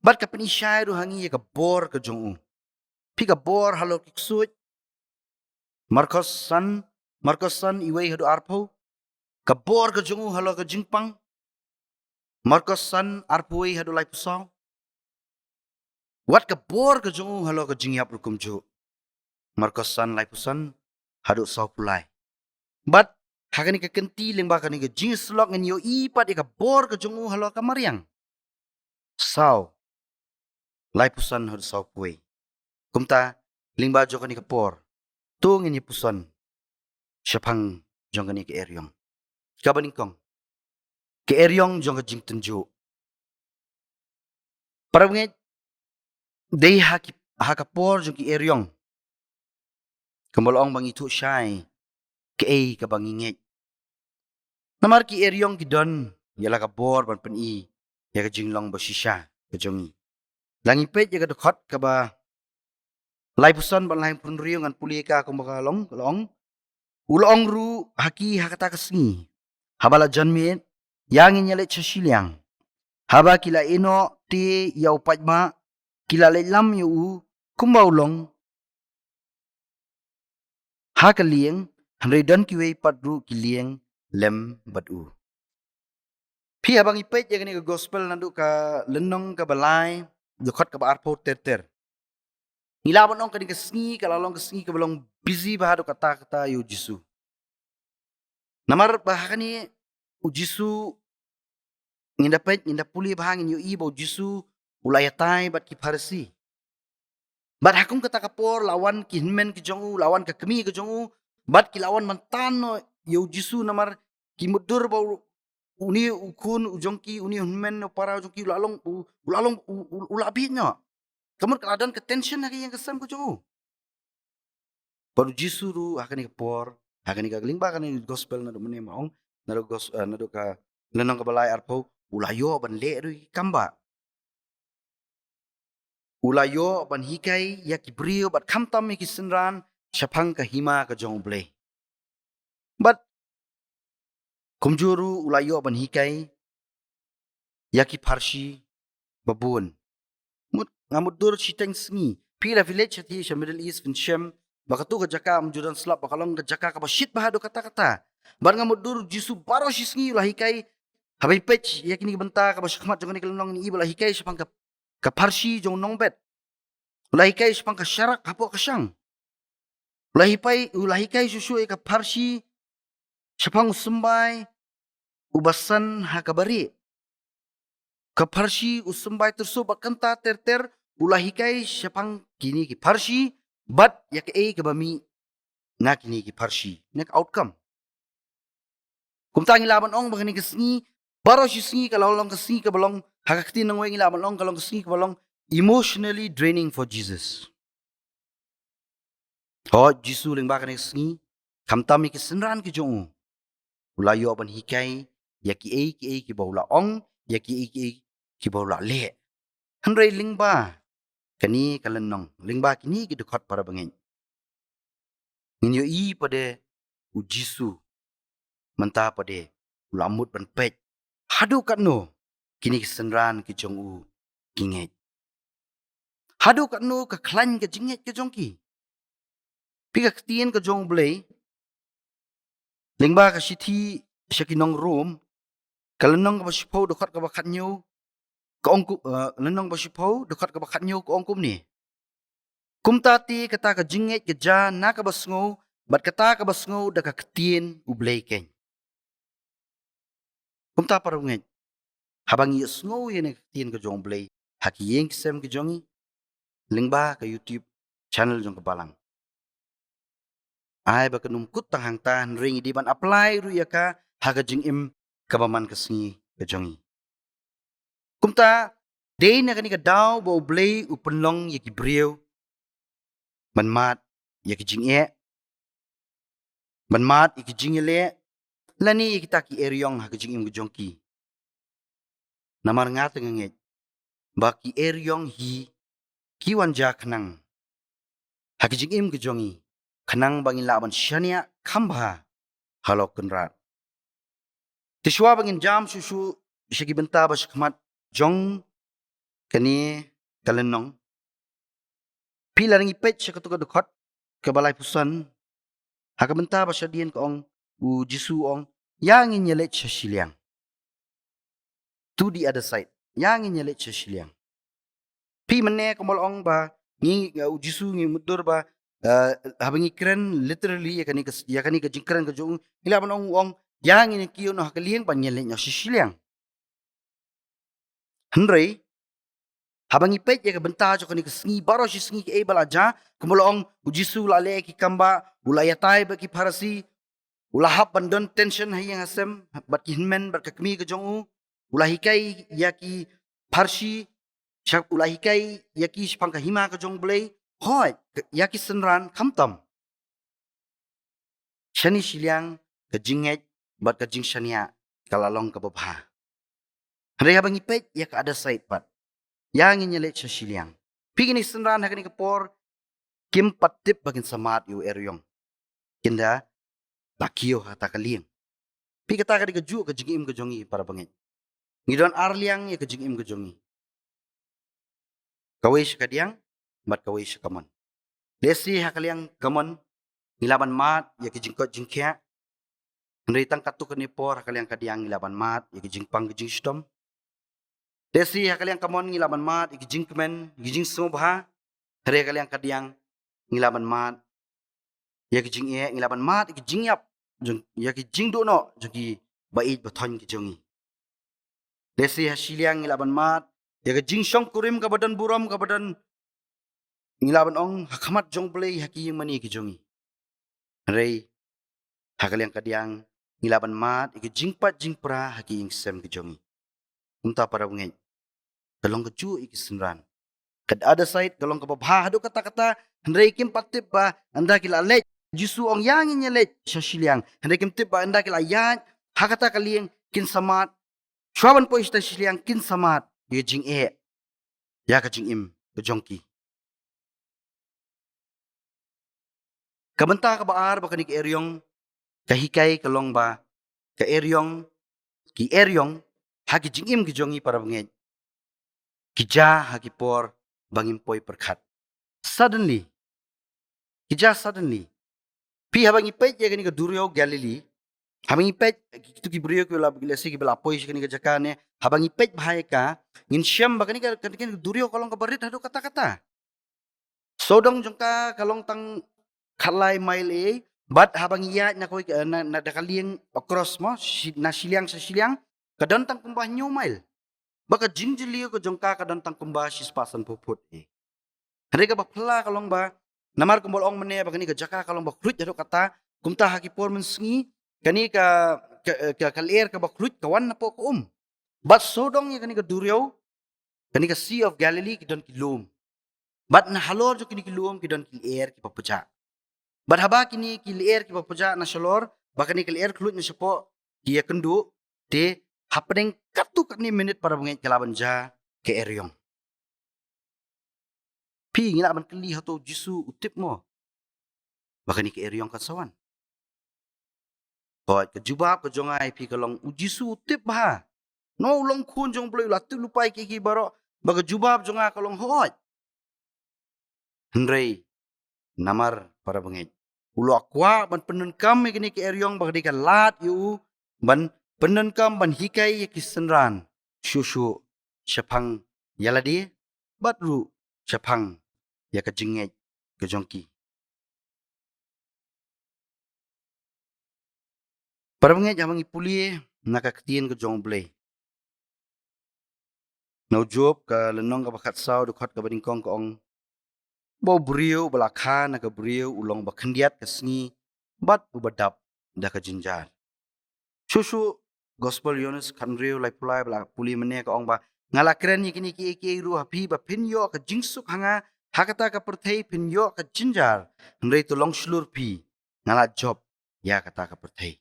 bad ka pynshai ruh ha ngi ïa ka bor ka jong u. Phi, ka bor halor ki ksuid, Markos san, Markos san, iwei haduh arphew. Ka bor ka jong u halor ka jingpang, Markos san, arphew wei haduh laiphew saw. Wat ka bor ka jong u halor ka jingïap ruh kumjuh, Markos san, laiphew san haduh sawphew lai. Bad ha kane ka kynti lyngba kane ka jingïasyllok ngin ïohi pat ïa ka bor ka jong u halor ka mariang, saw, laiphew san haduh sawphew wei. Kumta, lyngba jong kane ka por, to ngin ïa puson shaphang jong kane ka eriong. Kaba nyngkong, ka eriong jong ka jingtynjuh. Para bangeit, dei ha ki, ha ka por jong ki eriong kumba la ong ba ngi thuh shai kaei kaba ngi ngeit. Namar ki eriong ki don ïa la ka bor ban pyni ïa ka jinglong ba shisha ka jong ngi. Lada ngi peit ïa ka dkhot kaba laiphew san bad laiphew hynriew, ngan pule ïa ka kumba ka long, ka la ong: U la ong ruh ha ki ha kata ka sngi, haba la janmiet, ïa ngin ïaleit sha shiliang. Haba ki la ïehnoh te ïa u paidbah, ki la leit lam ïa u kumba u long ha ka lieng, hynrei don kiwei pat ruh ki lieng lem bad u. Phi, haba ngi peit ïa kane ka gospel naduh ka lynnong kaba lai, dkhot kaba arphew ter ter, ngi lah ban ong kane ka sngi ka la long ka sngi kaba long busy bha haduh katta katta ïa u Jisu. Namar ba ha kane u Jisu, ngin da peit, ngin da pule bha, ngin ïohi ba u Jisu u la ïatai bad ki Pharisi. Bad ha kum kata ka por la wan ki hynmen ki jong u, la wan ka kmie ka jong u, bad ki la wan ban tan noh ïa u Jisu namar ki mutdur ba u, une u khun u jong ki, une u hynmen u para u jong ki u la long, u, u la long, u, u, u la bieit noh. Ka mut ka la don ka tension ha ka ïing ka sem ka jong u. Bad u Jisu ruh ha kane ka por, ha kane ka, lyngba kane ka gospel naduh mynne ma ong, naduh gos-, eh, naduh ka lynnong kaba lai arphew, u la ïoh ban leh ruh ïa ki kambah. U la ïoh ban hikai ïa ki briew bad khamtam ïa ki synran shaphang ka hima ka jong U Blei. Bad kumjuh ruh u la ïoh ban hikai ïa ki pharshi babun. Mut, nga mutdur shiteng sngi. Phi, lada phi leit shathie sha Middle East phin shem ba kato ka jaka ym ju don slap, ba ka long ka jaka kaba shit bha haduh katta katta. Bad nga mutdur u Jisu baroh shi sngi u la hikai. Haba ngi peit ïa kine ki bynta kaba shakhmat jong kane ka lynnong ngi i ba u la hikai shaphang ka, ka pharshi jong u nongbet. U la hikai shaphang ka sharak hapoh ka shang. U la hikai, u la hikai shuh shuh ïa ka pharshi shaphang u symbai uba san ha kaba rieh. ka pharshi u symbai tyrso bad kynta ter ter, u la hikai shaphang kine ki pharshi bad ïa kaei kaba mih na kine ki pharshi, na ka outcome. Kumta ngi lah ban ong ba kane ka sngi, baroh shi sngi ka la long ka sngi kaba long, ha ka ktien nongwei ngi lah ban ong ka long ka sngi kaba long emotionally draining for Jesus. Hooid, Jisu lyngba kane ka sngi, khamtam ïa ki synran ki jong u, u la ïoh ban hikai ïa kiei kiei kiba u la ong, ïa kiei kiei kiba u la leh. Hynrei lyngba kane ka lynnong, lyngba kine ki dkhot, para bangeit, ngin ïohi pat de u Jisu mynta pat de u la mut ban peit haduh katno kine ki synran ki jong u ki ngeit. Haduh katno ka khlaiñ ka jingngeit ka jong ki. Phi, ka ktien ka jong U Blei lyngba ka shithi sha ki nong Rom, ka lynnong kaba shiphew, dkhot kaba khathynñiew, ka ong ku-, eh, lynnong ba shiphew, dkhot kaba khathynñiew, ka ong kumne: Kumta te kata ka jingngeit ka jia na kaba sngew, bad kata kaba sngew da ka ktien U Blei keiñ. Kumta, para bangeit, haba ngi ïohsngew ïa kane ka ktien ka jong U Blei ha ki ïing ki sem ki jong ngi, lyngba ka YouTube channel jong ka Balang, ai ba kan ym kut tang hangta, hynrei ngi dei ban apply ruh ïa ka ha ka jingim kaba man ka sngi ka jong ngi. Kumta, dei na kane ka daw ba U Blei u pynlong ïa ki briew ban mad ïa ki jingeh, ban mad ïa ki jingïaleh, lane ïa kita ki eriong ha ka jingim ka jong ki. Namar nga te nga ngeit ba ki eriong hi ki wan jia khnang ha ka jingim ka jong ngi, khnang ba ngin lah ban shaniah kham bha halor Kynrad. Te shuwa ba ngin jam shuh shuh sha ki bynta ba shakhmat jong kane ka lynnong, phi, lada ngi peit sha kato ka dkhot kaba laiphew san, ha ka bynta ba shadien ka ong u Jisu, ong, "Ïa ngin ïaleit sha shiliang." To the other side. Ïa ngin ïaleit sha shiliang. Phi, mynne kumba la ong ba ngi, uh, u Jisu ngi mutdur ba, uh, haba ngi kren literally ïa kane ka, ïa kane ka jingkren ka jong u, ngi lah ban ong, u ong, "Ïa ngin ïa kiew noh ha ka lieng ban ïaleit noh sha shiliang." Hynrei haba ngi peit ïa ka bynta jong kane ka sngi, baroh shi sngi kaei ba la jia, kumba la ong, u Jisu u la leh ki kam ba, u la ïatai bad ki Pharisi, u la hap ban don tension ha ïing ha sem bad ki hynmen bad ka kmie ka jong u, u la hikai ïa ki pharshi, sha-, u la hikai ïa ki shaphang ka hima ka jong U Blei, hooid, ïa ki synran khamtam. Shane shiliang ka jingngeit bad ka jingshaniah ka la long kaba bha. Hynrei haba ngi peit ïa ka other side pat, "Ïa ngin ïaleit sha shiliang." Phi, kine ki synran ha kane ka por kim pat tip ba kin sa mad ïa u eriong. Kin da la kiew ha kata ka lieng. Phi, kata ka dei kajuh ka jingim ka jong ngi, para bangeit. Ngi don ar liang ïa ka jingim ka jong ngi. Kawei sha kadiang, bad kawei sha kamon. Lehse ha ka liang kamon ngi lah ban mad ïa ki jingkoit jingkhiah, hynrei tang katto katne por ha ka liang kadiang ngi lah ban mad ïa ki jingpang ki jingshitom. Lehse ha ka liang kamon ngi lah ban mad ïa ki jingkmen, ki jingsngewbha, hynrei ha ka liang kadiang ngi lah ban mad ïa ki jingeh, ngi lah ban mad ïa ki jingïap jong, ïa ki jingduh noh jong ki ba ïeit ba thoiñ ki jong ngi. Lehse ha shiliang ngi lah ban mad ïa ka jingshongkurim kaba don burom, kaba don, ngi lah ban ong, ha khmat jong U Blei ha ki ïing mane ki jong ngi. Hynrei ha ka liang kadiang ngi lah ban mad ïa ka jingpait jingpra ha ki ïing sem ki jong ngi. Kumta, para bangeit, ka long kajuh ïa ki synran. Ka other side ka long kaba bha haduh katta katta, hynrei kim pat tip ba ynda ki la leit, Jisu ong, "Ïa ngin ïaleit sha shiliang." Hynrei kim tip ba ynda ki la ïaid ha kata ka lieng, kin sa mad, shuwa ban poi sha kata ka shiliang, kin sa mad ïa ka jingeh ïa ka jingim ka jong ki. Ka bynta kaba ar ba kane ka eriong ka hikai ka long ba ka eriong, ki eriong ha ki jingim ki jong ngi, para bangeit, ki jia ha ki por ba ngim poi pyrkhat. Suddenly. Ki jia suddenly. Phi, haba ngi peit ïa kane ka duriaw Galilee, haba ngi peit, kito ki briew kiba la, lehse kiba la poi sha kane ka jaka ne, haba ngi peit bha ïa ka, ngin shem ba kane ka, kane ka duriaw ka long kaba rit haduh katta katta. Sawdong jong ka ka long tang khatlai mile ei, bad haba ngi ïaid na kawei ka, na, na da ka lieng across mo, shi-, na shiliang sha shiliang, ka don tang kumba hynñiew mile. ba ka jingjylliew ka jong ka ka don tang kumba shispah sanphew phut hi. Hynrei kaba phylla ka long ba, namar kumba la ong mynne ba kane ka jaka ka long ba khluit haduh katta, kumta ha ki por mynsngi, kane ka, ka, ka, ka lyer kaba khluit ka wan napoh ka um. Bad sawdong ïa kane ka duriaw, kane ka Sea of Galilee ki don ki lum. Bad na halor jong kine ki lum ki don ki lyer kiba pjah. Bad haba kine ki lyer kiba pjah na shalor, ba kane ka lyer khluit na shapoh ki ïakynduh, te hapdeng katto katne minit parabangeit ka lah ban jia ka eriong. Phi, ngi lah ban kylli, hato u Jisu u tip mo ba kane ka eriong kan sa wan? Hooid, ka jubab ka jong nga ïa phi ka long, u Jisu u tip bha. No, u long khun jong u Blei, u la tip lypa ïa kiei kiei baroh. Bad ka jubab jong nga ka long hooid. Hynrei namar parabangeit, u la kwah ban pyndonkam ïa kane ka eriong ba ka dei ka lad ïa u ban pyndonkam ban hikai ïa ki synran, shuh shuh shaphang ïa lade bad ruh shaphang ïa ka jingngeit ka jong ki. Parabangeit, haba ngi pule na ka ktien ka jong u Blei, na u Job ka lynnong kaba khatsaw, dkhot kaba nyngkong ka ong ba u briew uba la kha na ka briew u long uba khyndiat ka sngi bad uba dap da ka jynjar. Shuh shuh Gospel Ïoannis khathynriew, laiphew lai ba la pule mynne ka ong ba, nga la kren ïa kine kiei kiei ruh ha phi ba phin ïoh ka jingsuk ha nga, ha kata ka pyrthei phin ïoh ka jynjar, hynrei to long shlur phi, nga la jop ïa kata ka pyrthei.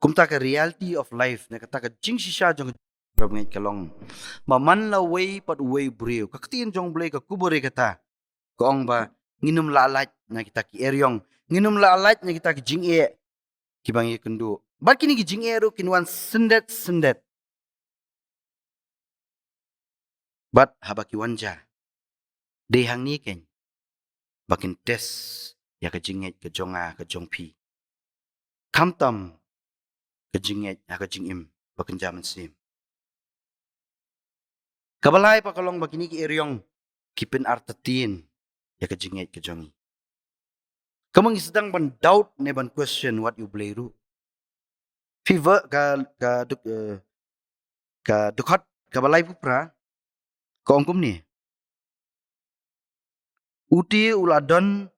Kumta ka reality of life, ne kata ka jingshisha jong ka parabangeit ka long ba man la uwei pat uwei u briew, ka ktien jong u Blei ka kubur ïa kata, ka ong ba ngin ym lah lait na kita ki eriong, ngin ym lah lait na kita ki jingeh kiba ngi ïakynduh. Bad kine ki jingeh ruh kin wan syndet syndet. Bad haba ki wan jia, dei hangne keiñ ba kin test ïa ka jingngeit ka jong nga ka jong phi, khamtam ka jingngeit ha ka jingim ba kynja mynsiem. Kaba lai pat ka long ba kine ki eriong ki pynartatien ïa ka jingngeit ka jong ngi. Kumba ngi sdang ban doubt ne ban question wat ïa u Blei ruh. Phi, ka, ka duk, eh, ka dkhot kaba laiphew phra ka ong kumne: U te u la don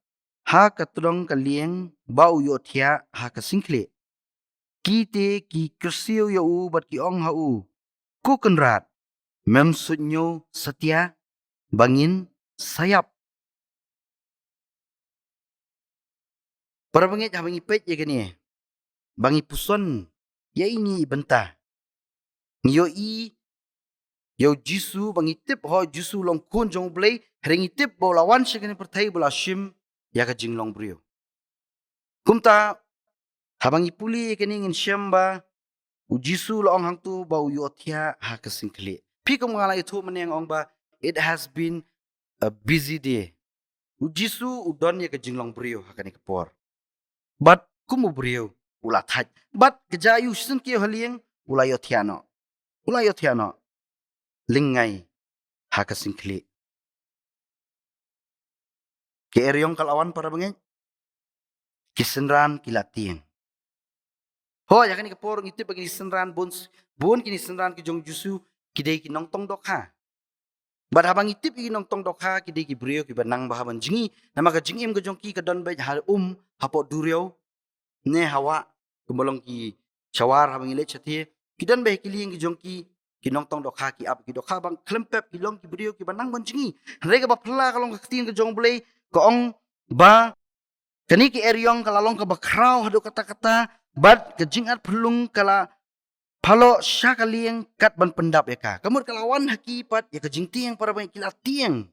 ha ka tdong ka lieng ba u ïohthiah ha ka syngkhlieh. Ki te ki kyrsiew ïa u bad ki ong ha u, Ko Kynrad, mem suidñiew satia ba ngin sa ïap? Parabangeit, haba ngi peit ïa kane, ba ngi puson ïa ine i bynta, ngi ïohi ïa u Jisu, ba ngi tip, hooid, u Jisu u long khun jong u Blei, hynrei ngi tip ba u la wan sha kane ka pyrthei ba u la shim ïa ka jinglong briew. Kumta haba ngi pule ïa kane ngin shem ba u Jisu u la ong hangto ba u ïohthiah ha ka syngkhlieh. Phi, kumba nga la ïathuh mynne nga ong ba it has been a busy day. U Jisu u don ïa ka jinglong briew ha kane ka por. Bad kum u briew u la thait. Bad ka jia ïa u shisien kiew ha lieng u la ïohthiah noh. U la ïohthiah noh lyngngai ha ka syngkhlieh. Ka eriong ka la wan, parabangeit. Ki synran ki la tieng. Hooid, ha kane ka por ngi tip ba kine ki synran bun, bun kine ki synran ki jong u Jisu ki dei ki nongtong dohkha. Bad haba ngi tip ïa ki nongtong dohkha ki dei ki briew kiba nang bha ban jngi, namar ka jingim ka jong ki ka don beit ha um, hapoh duriaw, ne ha wah, kumba long ki shawar haba ngi leit shathie. Ki don beit ha ki lieng ki jong ki, ki nongtong dohkha ki ap ki dohkha bang khlem pep, ki long ki briew kiba nang ban jngi. Hynrei kaba phylla ka long ka ktien ka jong u Blei ka ong ba kane ka eriong ka la long kaba khraw haduh katta katta, bad ka jingarphyllung ka la phaloh sha ka lieng kat ban pyndap ïa ka. Ka mut ka la wan ha ki pat ïa ka jingtieng, parabangeit, ki la tieng.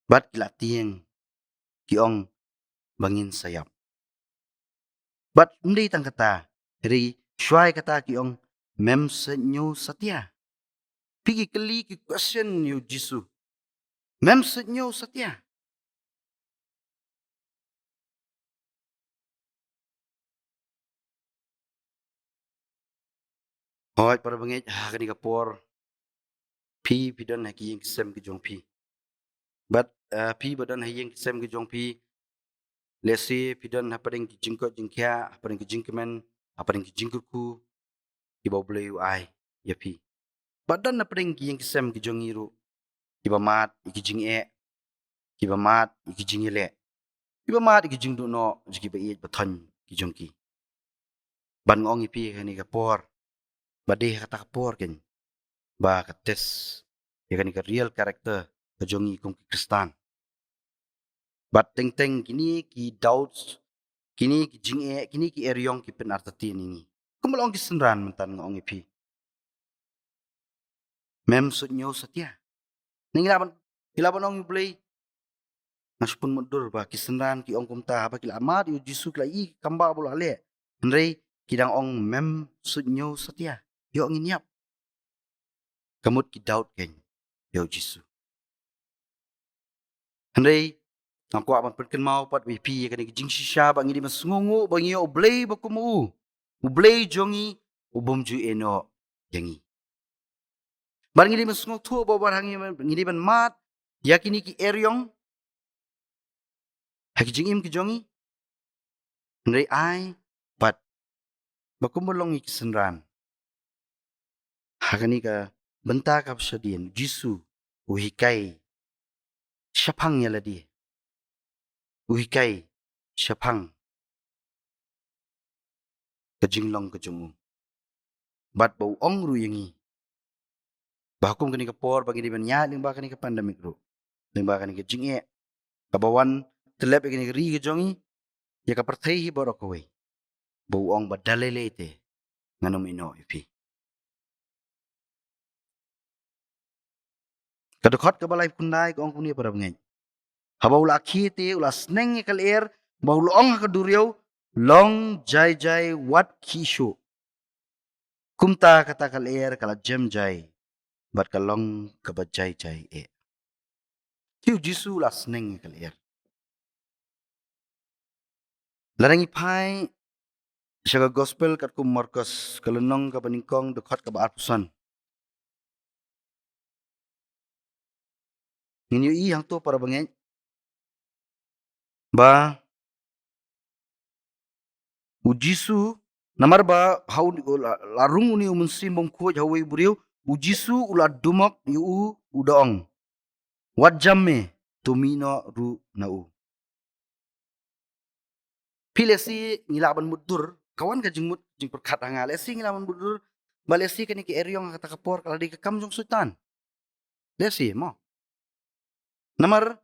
Bad ki la tieng, ki ong ba ngin sa ïap. Bad ym dei tang kata, hynrei shuwa ïa kata ki ong, mem suidñiew satia. Phi, ki kylli, ki question ïa u Jisu. Mem suidñiew satia. Hooid, parabangeit, ha kane ka por phi, phi don ha ki ïing ki sem ki jong phi. Bad, eh, phi ba don ha ïing ki sem ki jong phi, lehse phi don hapdeng ki jingkoit jingkhiah, hapdeng ki jingkmen, hapdeng ki jingkyrkhu. kiba U Blei u ai ïa phi. Bad don na pdeng ki ïing ki sem ki jong ngi ruh, kiba mad ïa ki jingeh, kiba mad ïa ki jingïaleh, kiba mad ïa ki jingduh noh jong kiba ïeit ba thoiñ ki jong ki. Bad nga ong ïa phi ha kane ka por, ba dei ha kata ka por keiñ ba ka test ïa kane ka real character ka jong ngi kum ki Khristan. Bad teng teng kine ki doubts, kine ki jingeh, kine ki eriong ki pynartatien ïa ngi. Kumba la ong ki synran mynta nga ong ïa phi, mem suidñiew satia. Ngi lah ban, ngi lah ban ong ïa U Blei, nga shu pynmutdur ba ki synran ki ong kumta, haba ki la mad ïa U Jisu ki la ïohi ki kam ba u la leh. Hynrei ki dang ong mem suidñiew satia. Ïoh ngin ïap. Ka mut ki doubt keiñ ïa U Jisu. Hynrei nga kwah ban pynkynmaw pat ïa phi ïa kane ka jingshisha ba ngi dei ban sngewnguh ba ngi ïoh U Blei ba kum u, U Blei jong ngi u bym ju ïehnoh ïa ngi. Bad ngi dei ban sngewthuh ba wat ha ngi, ngi dei ban mad ïa kine ki eriong ha ki jingim ki jong ngi. Hynrei ai pat ba kumba long ïa ki synran, ha kane ka bynta kaba shadien, U Jisu u hikai shaphang ïa lade, u hikai shaphang ka jinglong ka jong u. Bad ba u ong ruh ïa ngi ba ha kum kane ka por ba ngi dei ban ïaid lyngba kane ka pandemic ruh, lyngba kane ka jingeh kaba wan tyllep ïa kane ka ri ka jong ngi, ïa ka pyrthei hi baroh kawei, ba u ong ba da lei lei te ngan ym ïehnoh ïa phi. Ka dkhot kaba laiphew khyndai ka ong kumne, para bangeit: Haba u la khie te u la sneng ïa ka lyer bad u la ong ha ka duriaw, long jai jai wat khih shuh. Kumta kata ka lyer ka la jem jai bad ka long kaba jai jai eh. Te U Jisu u la sneng ïa ka lyer. Lada ngi phai sha ka gospel katkum u Markos, ka lynnong kaba nyngkong, dkhot kaba arphew san, ngin ïohi hangto, para bangeit, ba U Jisu, namar ba ha u, la, la rung une u Mynsiem Bakhuid ha uwei u briew, U Jisu u la dumok ïa u, u da ong, wat jam me, to mih noh ruh na u. Phi, lehse ngi lah ban mutdur, ka wan ka jingmut jingpyrkhat ha nga, lehse ngi lah ban mutdur ba lehse kane ka eriong ha kata ka por ka la dei ka kam jong Soitan. Lehse mo. Namar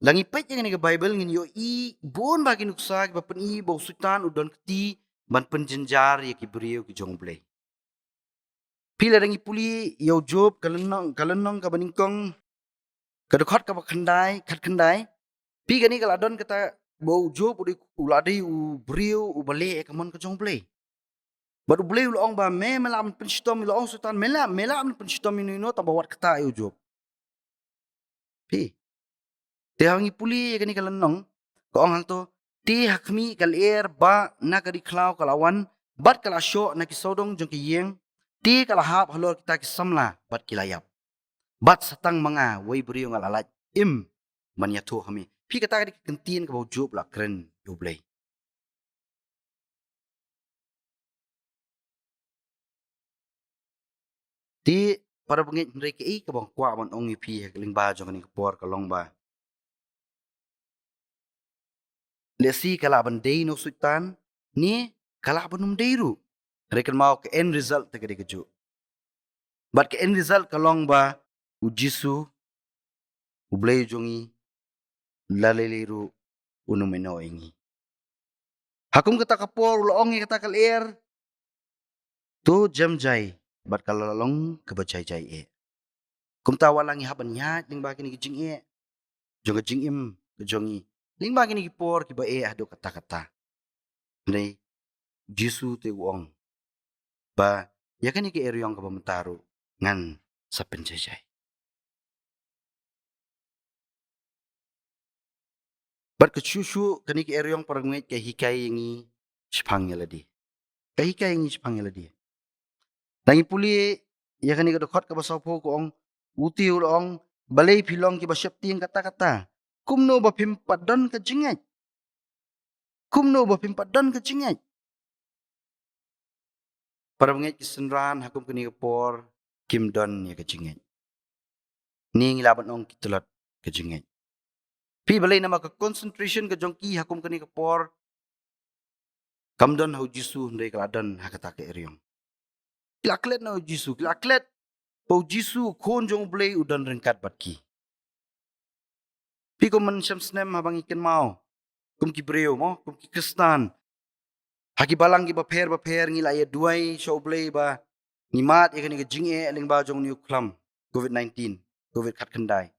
la ngi peit ïa kane ka Baibl ngin ïohi bun bah ki nuksa kiba pyni ba u Soitan u don kti ban pynjynjar ïa ki briew ki jong U Blei. Phi, lada ngi pule ïa u Job, ka lynnong, ka lynnong kaba nyngkong, ka dkhot kaba khyndai, khatkhyndai. Phi, kane ka la don kata ba u Job u dei, u la dei u briew uba leh ïa ka mon ka jong U Blei. Bad U Blei u la ong ba me, me lah ban pynshitom, u la ong Soitan, me lah, me lah ban pynshitom ïano ïano, tang ba wat kata ïa u Job. Phi. Te haba ngi pule ïa kane ka lynnong, ka ong hangto, te ha khmih ka lyer bah na ka dikhlaw ka la wan, bad ka la shoh na ki sawdong jong ki ïing, te ka la hap halor kita ki samla, bad ki la ïap. Bad sa tang ma nga, uwei u briew, nga la lait im ban ïathuh ha me. Phi, kata ka dei ka kyntien kaba u Job u la kren ïa U Blei. Te para bangeit, hynrei kaei kaba nga kwah ban ong ïa phi ha ka lyngba jong kane ka por ka long ba lehse ka lah ban dei na u Soitan, ne ka lah ban ym dei ruh. Hynrei kynmaw, ka end result te ka dei kajuh. Bad ka end result ka long ba U Jisu, U Blei jong ngi, la lei lei ruh un ym ïehnoh ïa ngi. Ha kum kata ka por u la ong ïa kata ka lyer, to jem jai, bad ka la long kaba jai jai eh. Kumta wat la ngi hap ban ïaid lyngba kine ki jingeh jong ka jingim ka jong ngi, lyngba kine ki por kiba eh haduh katta katta, hynrei U Jisu te u ong ba ïa kane ka eriong kaba mynta ruh ngan sa pynjai jai. Bad ka shuh shuh kane ka eriong, para bangeit, ka hikai ïa ngi shaphang ïa lade. Ka hikai ïa ngi shaphang ïa lade. Lada ngi pule ïa kane ka dkhot kaba sawphew, ka ong, u te u la ong, balei phi long kiba sheptieng katta katta? Kumno ba phim pat don ka jingngeit? Kumno ba phim pat don ka jingngeit? Para bangeit, ki synran ha kum kane ka por kim don ïa ka jingngeit. Ngi lah ban ong ki tlot ka jingngeit. Phi, balei? Namar ka concentration ka jong ki ha kum kane ka por kam don ha u Jisu, hynrei ka la don ha kata ka eriong. Ki la klet na u Jisu, ki la klet ba u Jisu, u Khun jong U Blei, u don ryngkat bad ki. Phi, kum mynshem snem, haba ngi kynmaw kum ki briew, mo, kum ki Khristan, ha ki balang kiba pher ba pher ngi la ïa duwai sha U Blei ba ngi mad ïa kane ka jingeh lyngba jong une u khlam covid nineteen, covid khatkhyndai.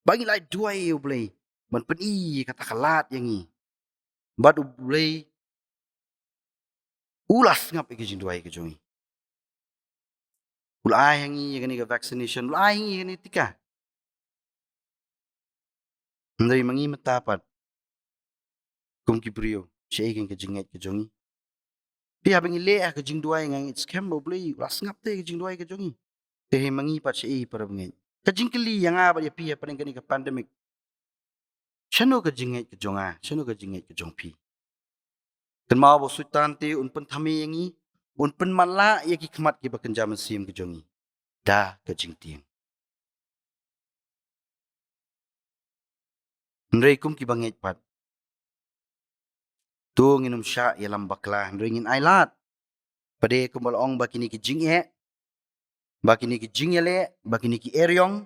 Ba ngi la duwai ïa U Blei ban pyni ïa kata ka lad ïa ngi. Bad U Blei u la sngap ïa ka jingduwai ka jong ngi. U la ai ha ngi ïa kane ka vaccination, u la ai ha ngi ïa kane ka tika. Hynrei ma ngi mynta pat, kum ki briew, shaei ka jingngeit ka jong ngi? Phi, haba ngi leh ha ka jingduwai, nga ngeit skhem ba U Blei u la sngap te ka jingduwai ka jong ngi. Te ma ngi pat shaei, para bangeit? Ka jingkylli ïa nga bad ïa phi hapdeng kane ka pandemic: shano ka jingngeit ka jong nga? Shano ka jingngeit ka jong phi? Kynmaw ba u Soitan te un pynthame ïa ngi, un pynmatlah ïa ki khmat kiba kynja mynsiem ka jong ngi da ka jingtieng. Hynrei kum kiba ngeit pat, to ngin ym shah ïalam bakla, hynrei ngin ailad. Pat de kumba la ong ba kine ki jingeh, ba kine ki jingïaleh, ba kine ki eriong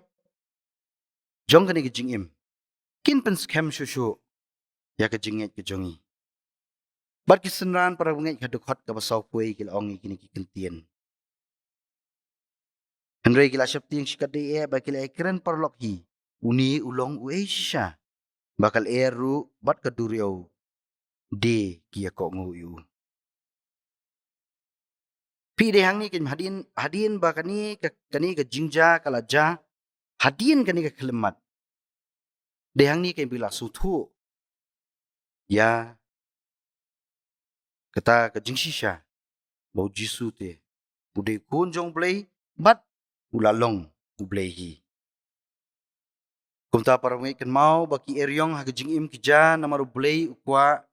jong kane ka jingim kin pynskhem shuh shuh ïa ka jingngeit ka jong ngi. Bad ki synran, para bangeit, ha dkhot kaba saw poi ki la ong ïa kine ki kyntien. Hynrei ki la sheptieng shikatdei eh bad ki la ïakren paralok hi: Une u long uei shisha? Ba ka lyer ruh bad ka duriaw de ki ïa kohnguh ïa u. Phi, dei hangne kein, hadien, hadien ba kane ka, kane ka jingjia ka la jia, hadien kane ka khyllipmat, dei hangne kein ba ngi la sngewthuh ïa kata ka jingshisha ba u Jisu te u dei u Khun jong U Blei bad u la long U Blei hi. Kumta, para bangeit, kynmaw ba ki eriong ha ka jingim ki jia namar U Blei u kwah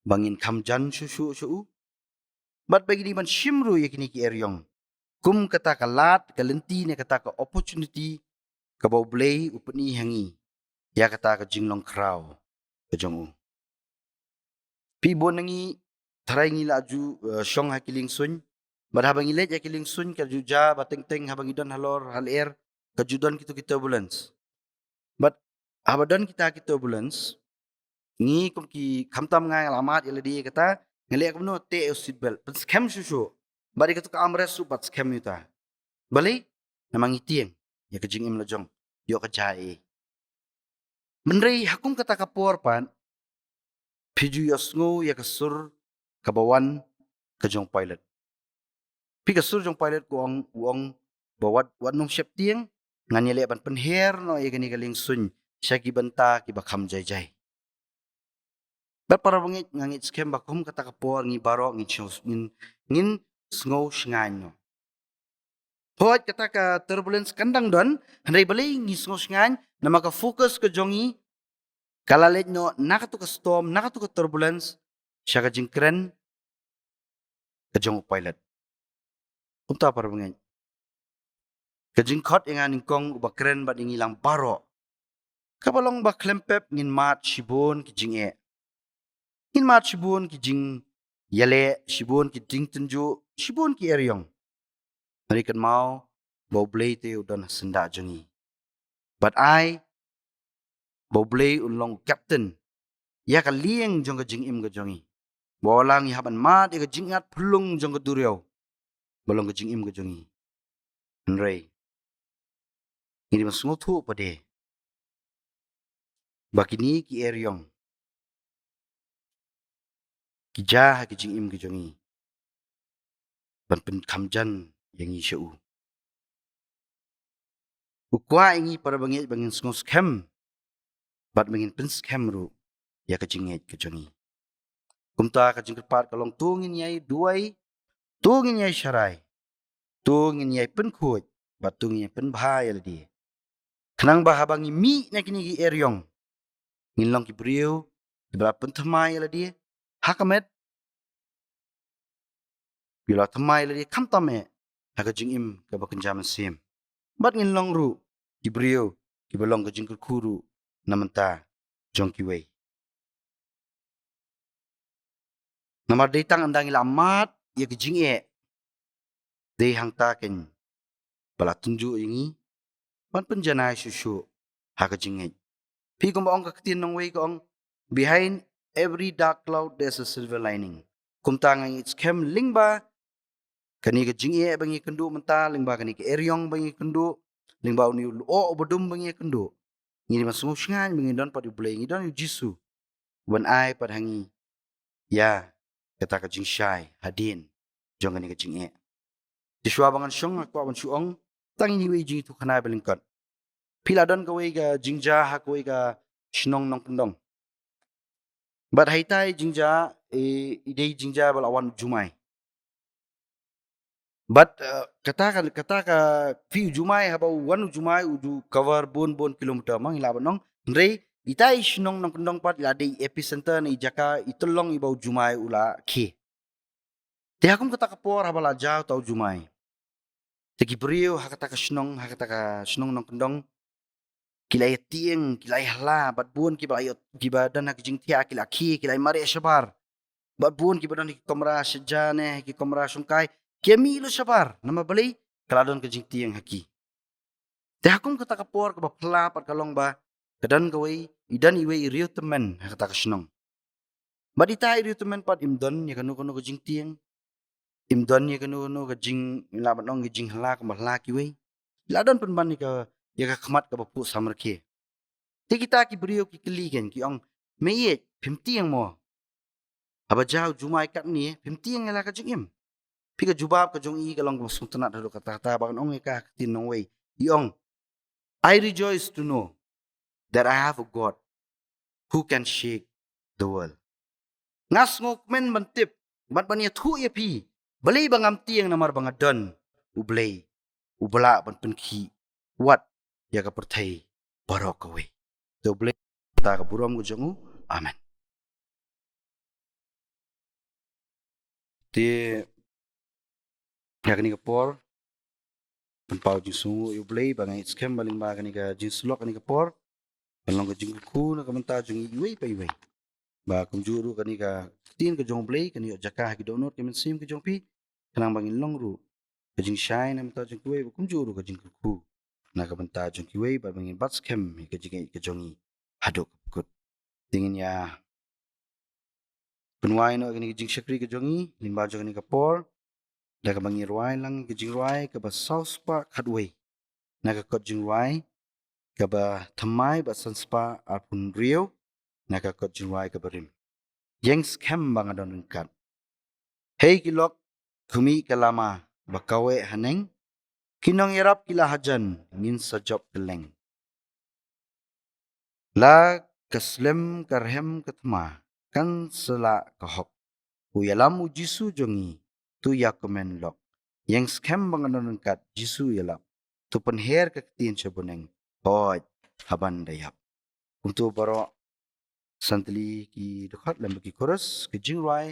ba ngin kham jan shuh shuh sha u, bad ba ngin ïa ban shim ruh ïa kine ki eriong kum kata ka lad, ka lynti ne kata ka opportunity kaba U Blei u pyni ha ngi ïa kata ka jinglong khraw ka jong u. Phi, bun na ngi, tharai ngi la ju, eh, shong ha ki liengsuiñ. Bad haba ngi leit ha ki liengsuiñ, ka ju jia ba teng teng haba ngi don halor halor, ka ju don kito ki turbulence. Bad haba don kita ki turbulence, ngi kum ki, khamtam nga, nga la mad ïa lade kata, nga leh kumno? Teh ïa u seat belt, pynskhem shuh shuh. Bad ïa kato ka armrest ruh pat skhem ïa uta. Balei? Namar ngi tieng ïa ka jingim la jong, ïoh ka jia ei. Hynrei ha kum kata ka por pat, phi ju ïohsngew ïa ka sur kaba wan ka jong u Pailat. Phi, ka sur jong u Pailat ka ong, u ong ba wat, wat nym sheptieng, ngan ïaleh ban pynher noh ïa kane ka liengsuiñ sha ki bynta kiba kham jai jai. Bad para bangeit, nga ngeit skhem ba kum kata ka por ngi baroh ngin sngew, ngin, ngin sngew shngaiñ noh. Hooid, kata ka turbulence kan dang don, hynrei balei ngi sngew shngaiñ? Namar ka focus ka jong ngi ka la leit noh na kato ka storm, na kato ka turbulence, sha ka jingkren ka jong u Pailat. Kumta, para bangeit, ka jingkhot ïa nga nyngkong, uba kren bad ïa ngi lang baroh, kaba long ba khlem pep ngin mad shibun ki jingeh, ngin mad shibun ki jingïaleh, shibun ki jingtynjuh, shibun ki eriong. Hynrei kynmaw ba U Blei te u don ha syndah jong ngi. Bad ai ba U Blei un long u captain ïa ka lieng jong ka jingim ka jong ngi. Ba wat la ngi hap ban mad ïa ka jingat phyllung jong ka duriaw, ba long ka jingim ka jong ngi, hynrei ngi dei ban sngewthuh pat de ba kine ki eriong ki jia ha ki jingim ki jong ngi ban pynkham jan ïa ngi sha u. U kwah ïa ngi, para bangeit, ba ngin sngew skhem bad ba ngin pynskhem ruh ïa ka jingngeit ka jong ngi. Kumta, ka jingkyrpad ka long, to ngin ïai duwai, to ngin ïai sharai, to ngin ïai pynkhuid, bad to ngin ïai pynbha ïa lade, khnang ba haba ngi mih na kine ki eriong, ngin long ki briew kiba la pynthymmai ïa lade ha ka met, Ïa la thymmai lade khamtam eh ha ka jingim kaba kynja mynsiem. Bad ngin long ruh ki briew kiba long ka jingkyrkhu ruh na bynta jong kiwei. Namar dei tang ynda ngi la mad ïa ka jingeh, dei hangta kein ba la tynjuh ïa ngi ban pynjanai shuh shuh ha ka jingngeit. Phi, kumba ong ka ktien nongwei ka ong, "Behind every dark cloud there's a silver lining." Kumta nga ngeit skhem lyngba kane ka jingeh ba ngi kynduh mynta, lyngba kane ka eriong ba ngi kynduh, lyngba une u lyoh uba dum ba ngi kynduh, ngi dei ban sngewsynei ba ngi don pat U Blei, ngi don U Jisu uban ai pat ha ngi ïa kata ka jingshai hadien jong kane ka jingeh. Te shuwa ba ngan shong, nga kwah ban shu ong tang ine iwei i jingïathuhkhana ba lyngkot. Phi, la don kawei ka jingjia ha kawei ka shnong nongkyndong. Bad ha ita i jingjia, i, i dei i jingjia ba la wan u jumai. Bad, eh, kata ka, kata ka, phi, u jumai, haba u wan u jumai u ju cover bun bun kilometer, ma ngi lah ban ong. Hynrei ita i shnong nongkyndong pat i la dei i epicenter ne i jaka, i tyllong iba u jumai u la khie. Te ha kum kata ka por haba la jia uta u jumai, te ki briew ha kata ka shnong, ha kata ka shnong nongkyndong, ki la ïatieng, ki la ïahylla, bad bun kiba la ïoh, kiba don ha ki jingthiah ki la khie, ki la ïamareh shabar. Bad bun kiba don ha ki kamra shajan ne ki kamra shongkai, ki ïamih lut shabar, namar balei? Ka la don ka jingtieng ha ki. Te ha kum kata ka por kaba phylla pat ka long ba ka don kawei, i don iwei i riewtymmen ha kata ka shnong. Bad ita i riewtymmen pat im don ïa kano kano ka jingtieng, im don ïa kano kano ka jing, lah ban ong, ka jinghylla kumba hylla kiwei. La don pynban ïa ka, ïa ka khmat kaba phuh samrkhie. Te kita ki briew ki kylli kein, ki ong, "Me ïeit, phim tieng mo? Haba jia u jumai katne, phim tieng ïa la ka jingim?" Phi, ka jubab ka jong i ka long kaba sngewtynnat haduh katta katta, ba ngan ong ïa ka ha ka ktien nongwei. I ong, "I rejoice to know that I have a God who can shake the world." Nga sngewkmen ban tip bad ban ïathuh ïa phi balei ba ngam tieng, namar ba nga don U Blei uba lah ban pynkhih wat ïa ka pyrthei baroh kawei. Te U Blei, ta ka burom ka jong u. Amen. Te ïa kane ka por, pynpaw jingsngewnguh ïa U Blei, ba nga ngeit skhem ba lyngba kane ka jingsyllok kane ka por, kan long ka jingkyrkhu na ka bynta jong ngi iwei pa iwei. Ba kumjuh ruh kane ka ktien ka jong U Blei kan ïoh jaka ha ki dohnud ka mynsiem ka jong phi, khnang ba ngin long ruh ka jingshai na ka bynta jong kiwei, ba kumjuh ruh ka jingkyrkhu na ka bynta jong kiwei, bad ba ngin bat skhem ïa ka jingngeit ka jong ngi haduh ka kut. Te ngin ïa pynwai noh ïa kane ka jingshakri ka jong ngi lyngba jong kane ka por da kaba ngi rwai lang ïa ka jingrwai kaba saw spah khatwei na ka kot jingrwai kaba thymmai bad san spah arphew hynriew na ka kot jingrwai kaba rim. Ïeng skhem ba nga don ryngkat. Hei ki lok, khmih ka lama ba kaweh haneng, ki nongïarap ki la hajan, ngin sa jop kylleng. La ka slem ka rhem ka thma, kan sa lah ka hok. U ïalam U Jisu jong ngi, to ïakmen lok. Ïeng skhem ba nga don ryngkat, Jisu u ïalap. To pynher ka ktien sha bneng, hooid, haban da ïap. Kumto baroh, san tylli ki dkhot lem bad ki chorus, ka jingrwai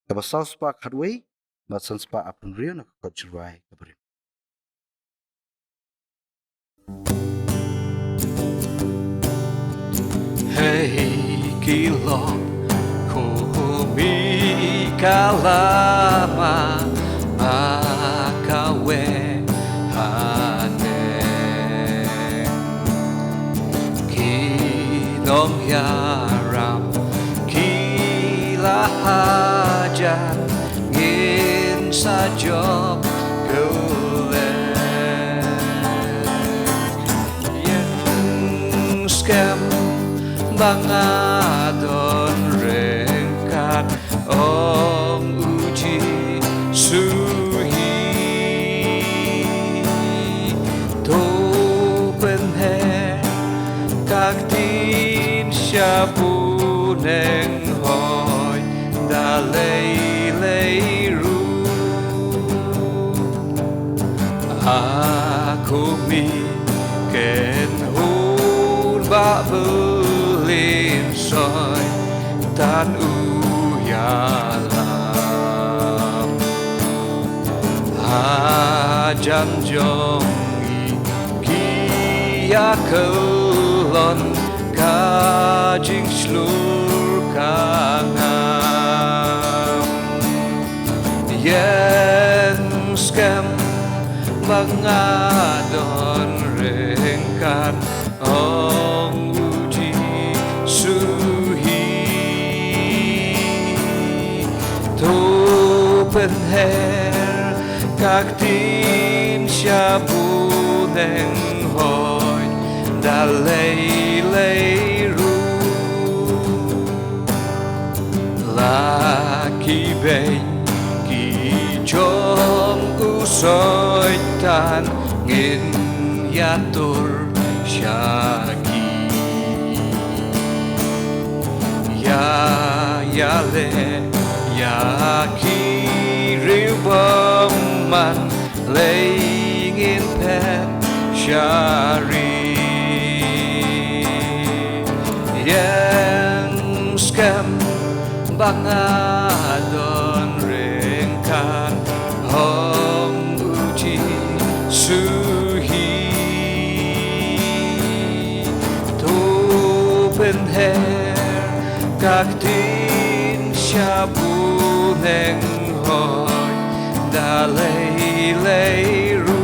kaba saw spah khatwei bad san spah arphew hynriew na ka kot jingrwai kaba rim. Hei ki lok, khmih ka lama ba kaweh haneng, ki nongïarap ki la hajan, ngin sa jop kylleng. Ïeng skhem ba nga don ryngkat, ong U Jisu hi. To pynher ka ktien sha bneng, hooid, da lei lei ruh. A khmih, kynhun ba byllien, Soitan u ïalam. Hajan jong ngi ki ïa kyllon ka jingshlur ka ngam. Ïeng skhem ba nga don ryngkat, ong u Jisu hi. To pynher ka ktien sha bneng, hooid da lei lei ruh. La ki beiñ ki jong u Soitan ngin ïatur sha ki. Ïa ïaleh ïa ki riew bymman, lei ngin phet sha ri. Ïeng skhem ba nga don ryngkat, ong u Jisu hi. To pynher ka ktien sha bneng, hooid da lei lei ruh.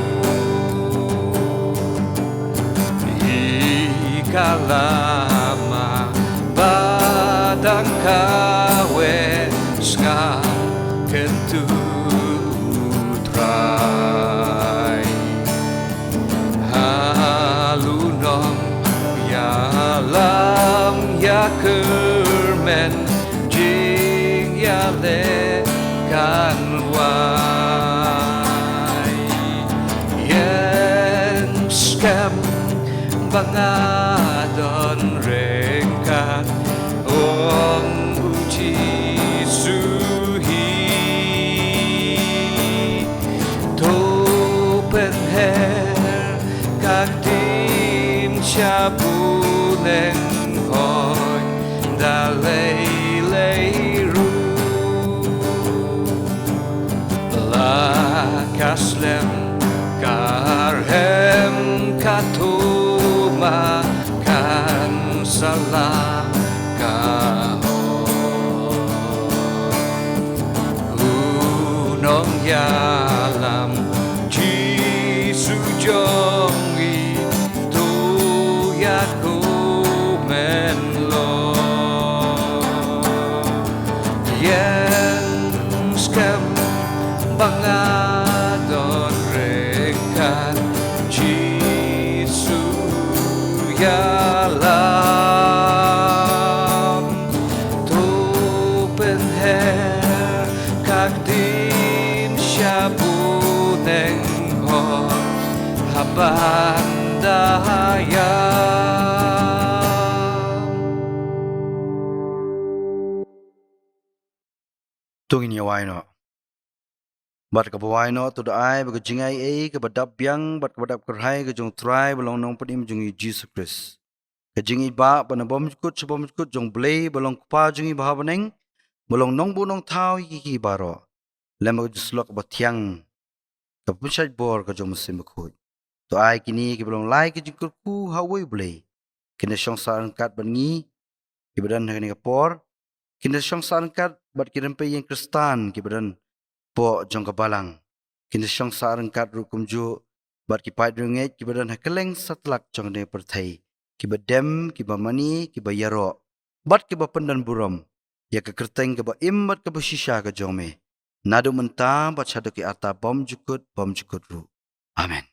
Ïa ka lama ba dang kawei, sngap kyntu u Trai. Ha lynnong ïalam ïakyrmen, jingïaleh kan wai. Ïeng skhem ba nga don ryngkat, ong u Jisu hi. To pynher ka ktien sha bneng, hooid da lei lei ruh. La ka slem ka rhem ka thma, kan sa la ka hok. U nongïalam Jisu jong ngi, to ïakmen lok. Ïeng skhem ba nga don ryngkat, Jisu ïalam. To pynher ka ktien sha bneng, hooid haban da ïam. To ngin ïa wai noh. Bad kaba wai noh, to da ai ba ka jingaiei kaba dap biang bad kaba dap kyrhai ka jong u Trai ba long u Nongpynim jong ngi Jisu Khrist, ka jingïeit ba na bymjukut sha bymjukut jong U Blei ba long u Kpa jong ngi ba ha bneng, ba long u Nongbuh Nongthaw ïa ki baroh, lem bad ka jingïasyllok ba thiang, ka pynshait bor ka jong U Mynsiem Bakhuid, to ai kine kiba long lai ki jingkyrkhu ha uwei U Blei, kin da shong sah ryngkat bad ngi kiba don ha kane ka por, kin da shong sah ryngkat bad ki rympei ïing Khristan kiba don hapoh jong ka balang, kin da shong sah ryngkat ruh kumjuh bad ki paid riewngeit kiba don ha kylleng satlak jong kane ka pyrthei, kiba dem, kiba mane, kiba ïaroh bad kiba pyndonburom ïa ka kyrteng kaba im bad kaba shisha ka jong me, naduh mynta bad shaduh ki arta bymjukut bymjukut ruh. Amen.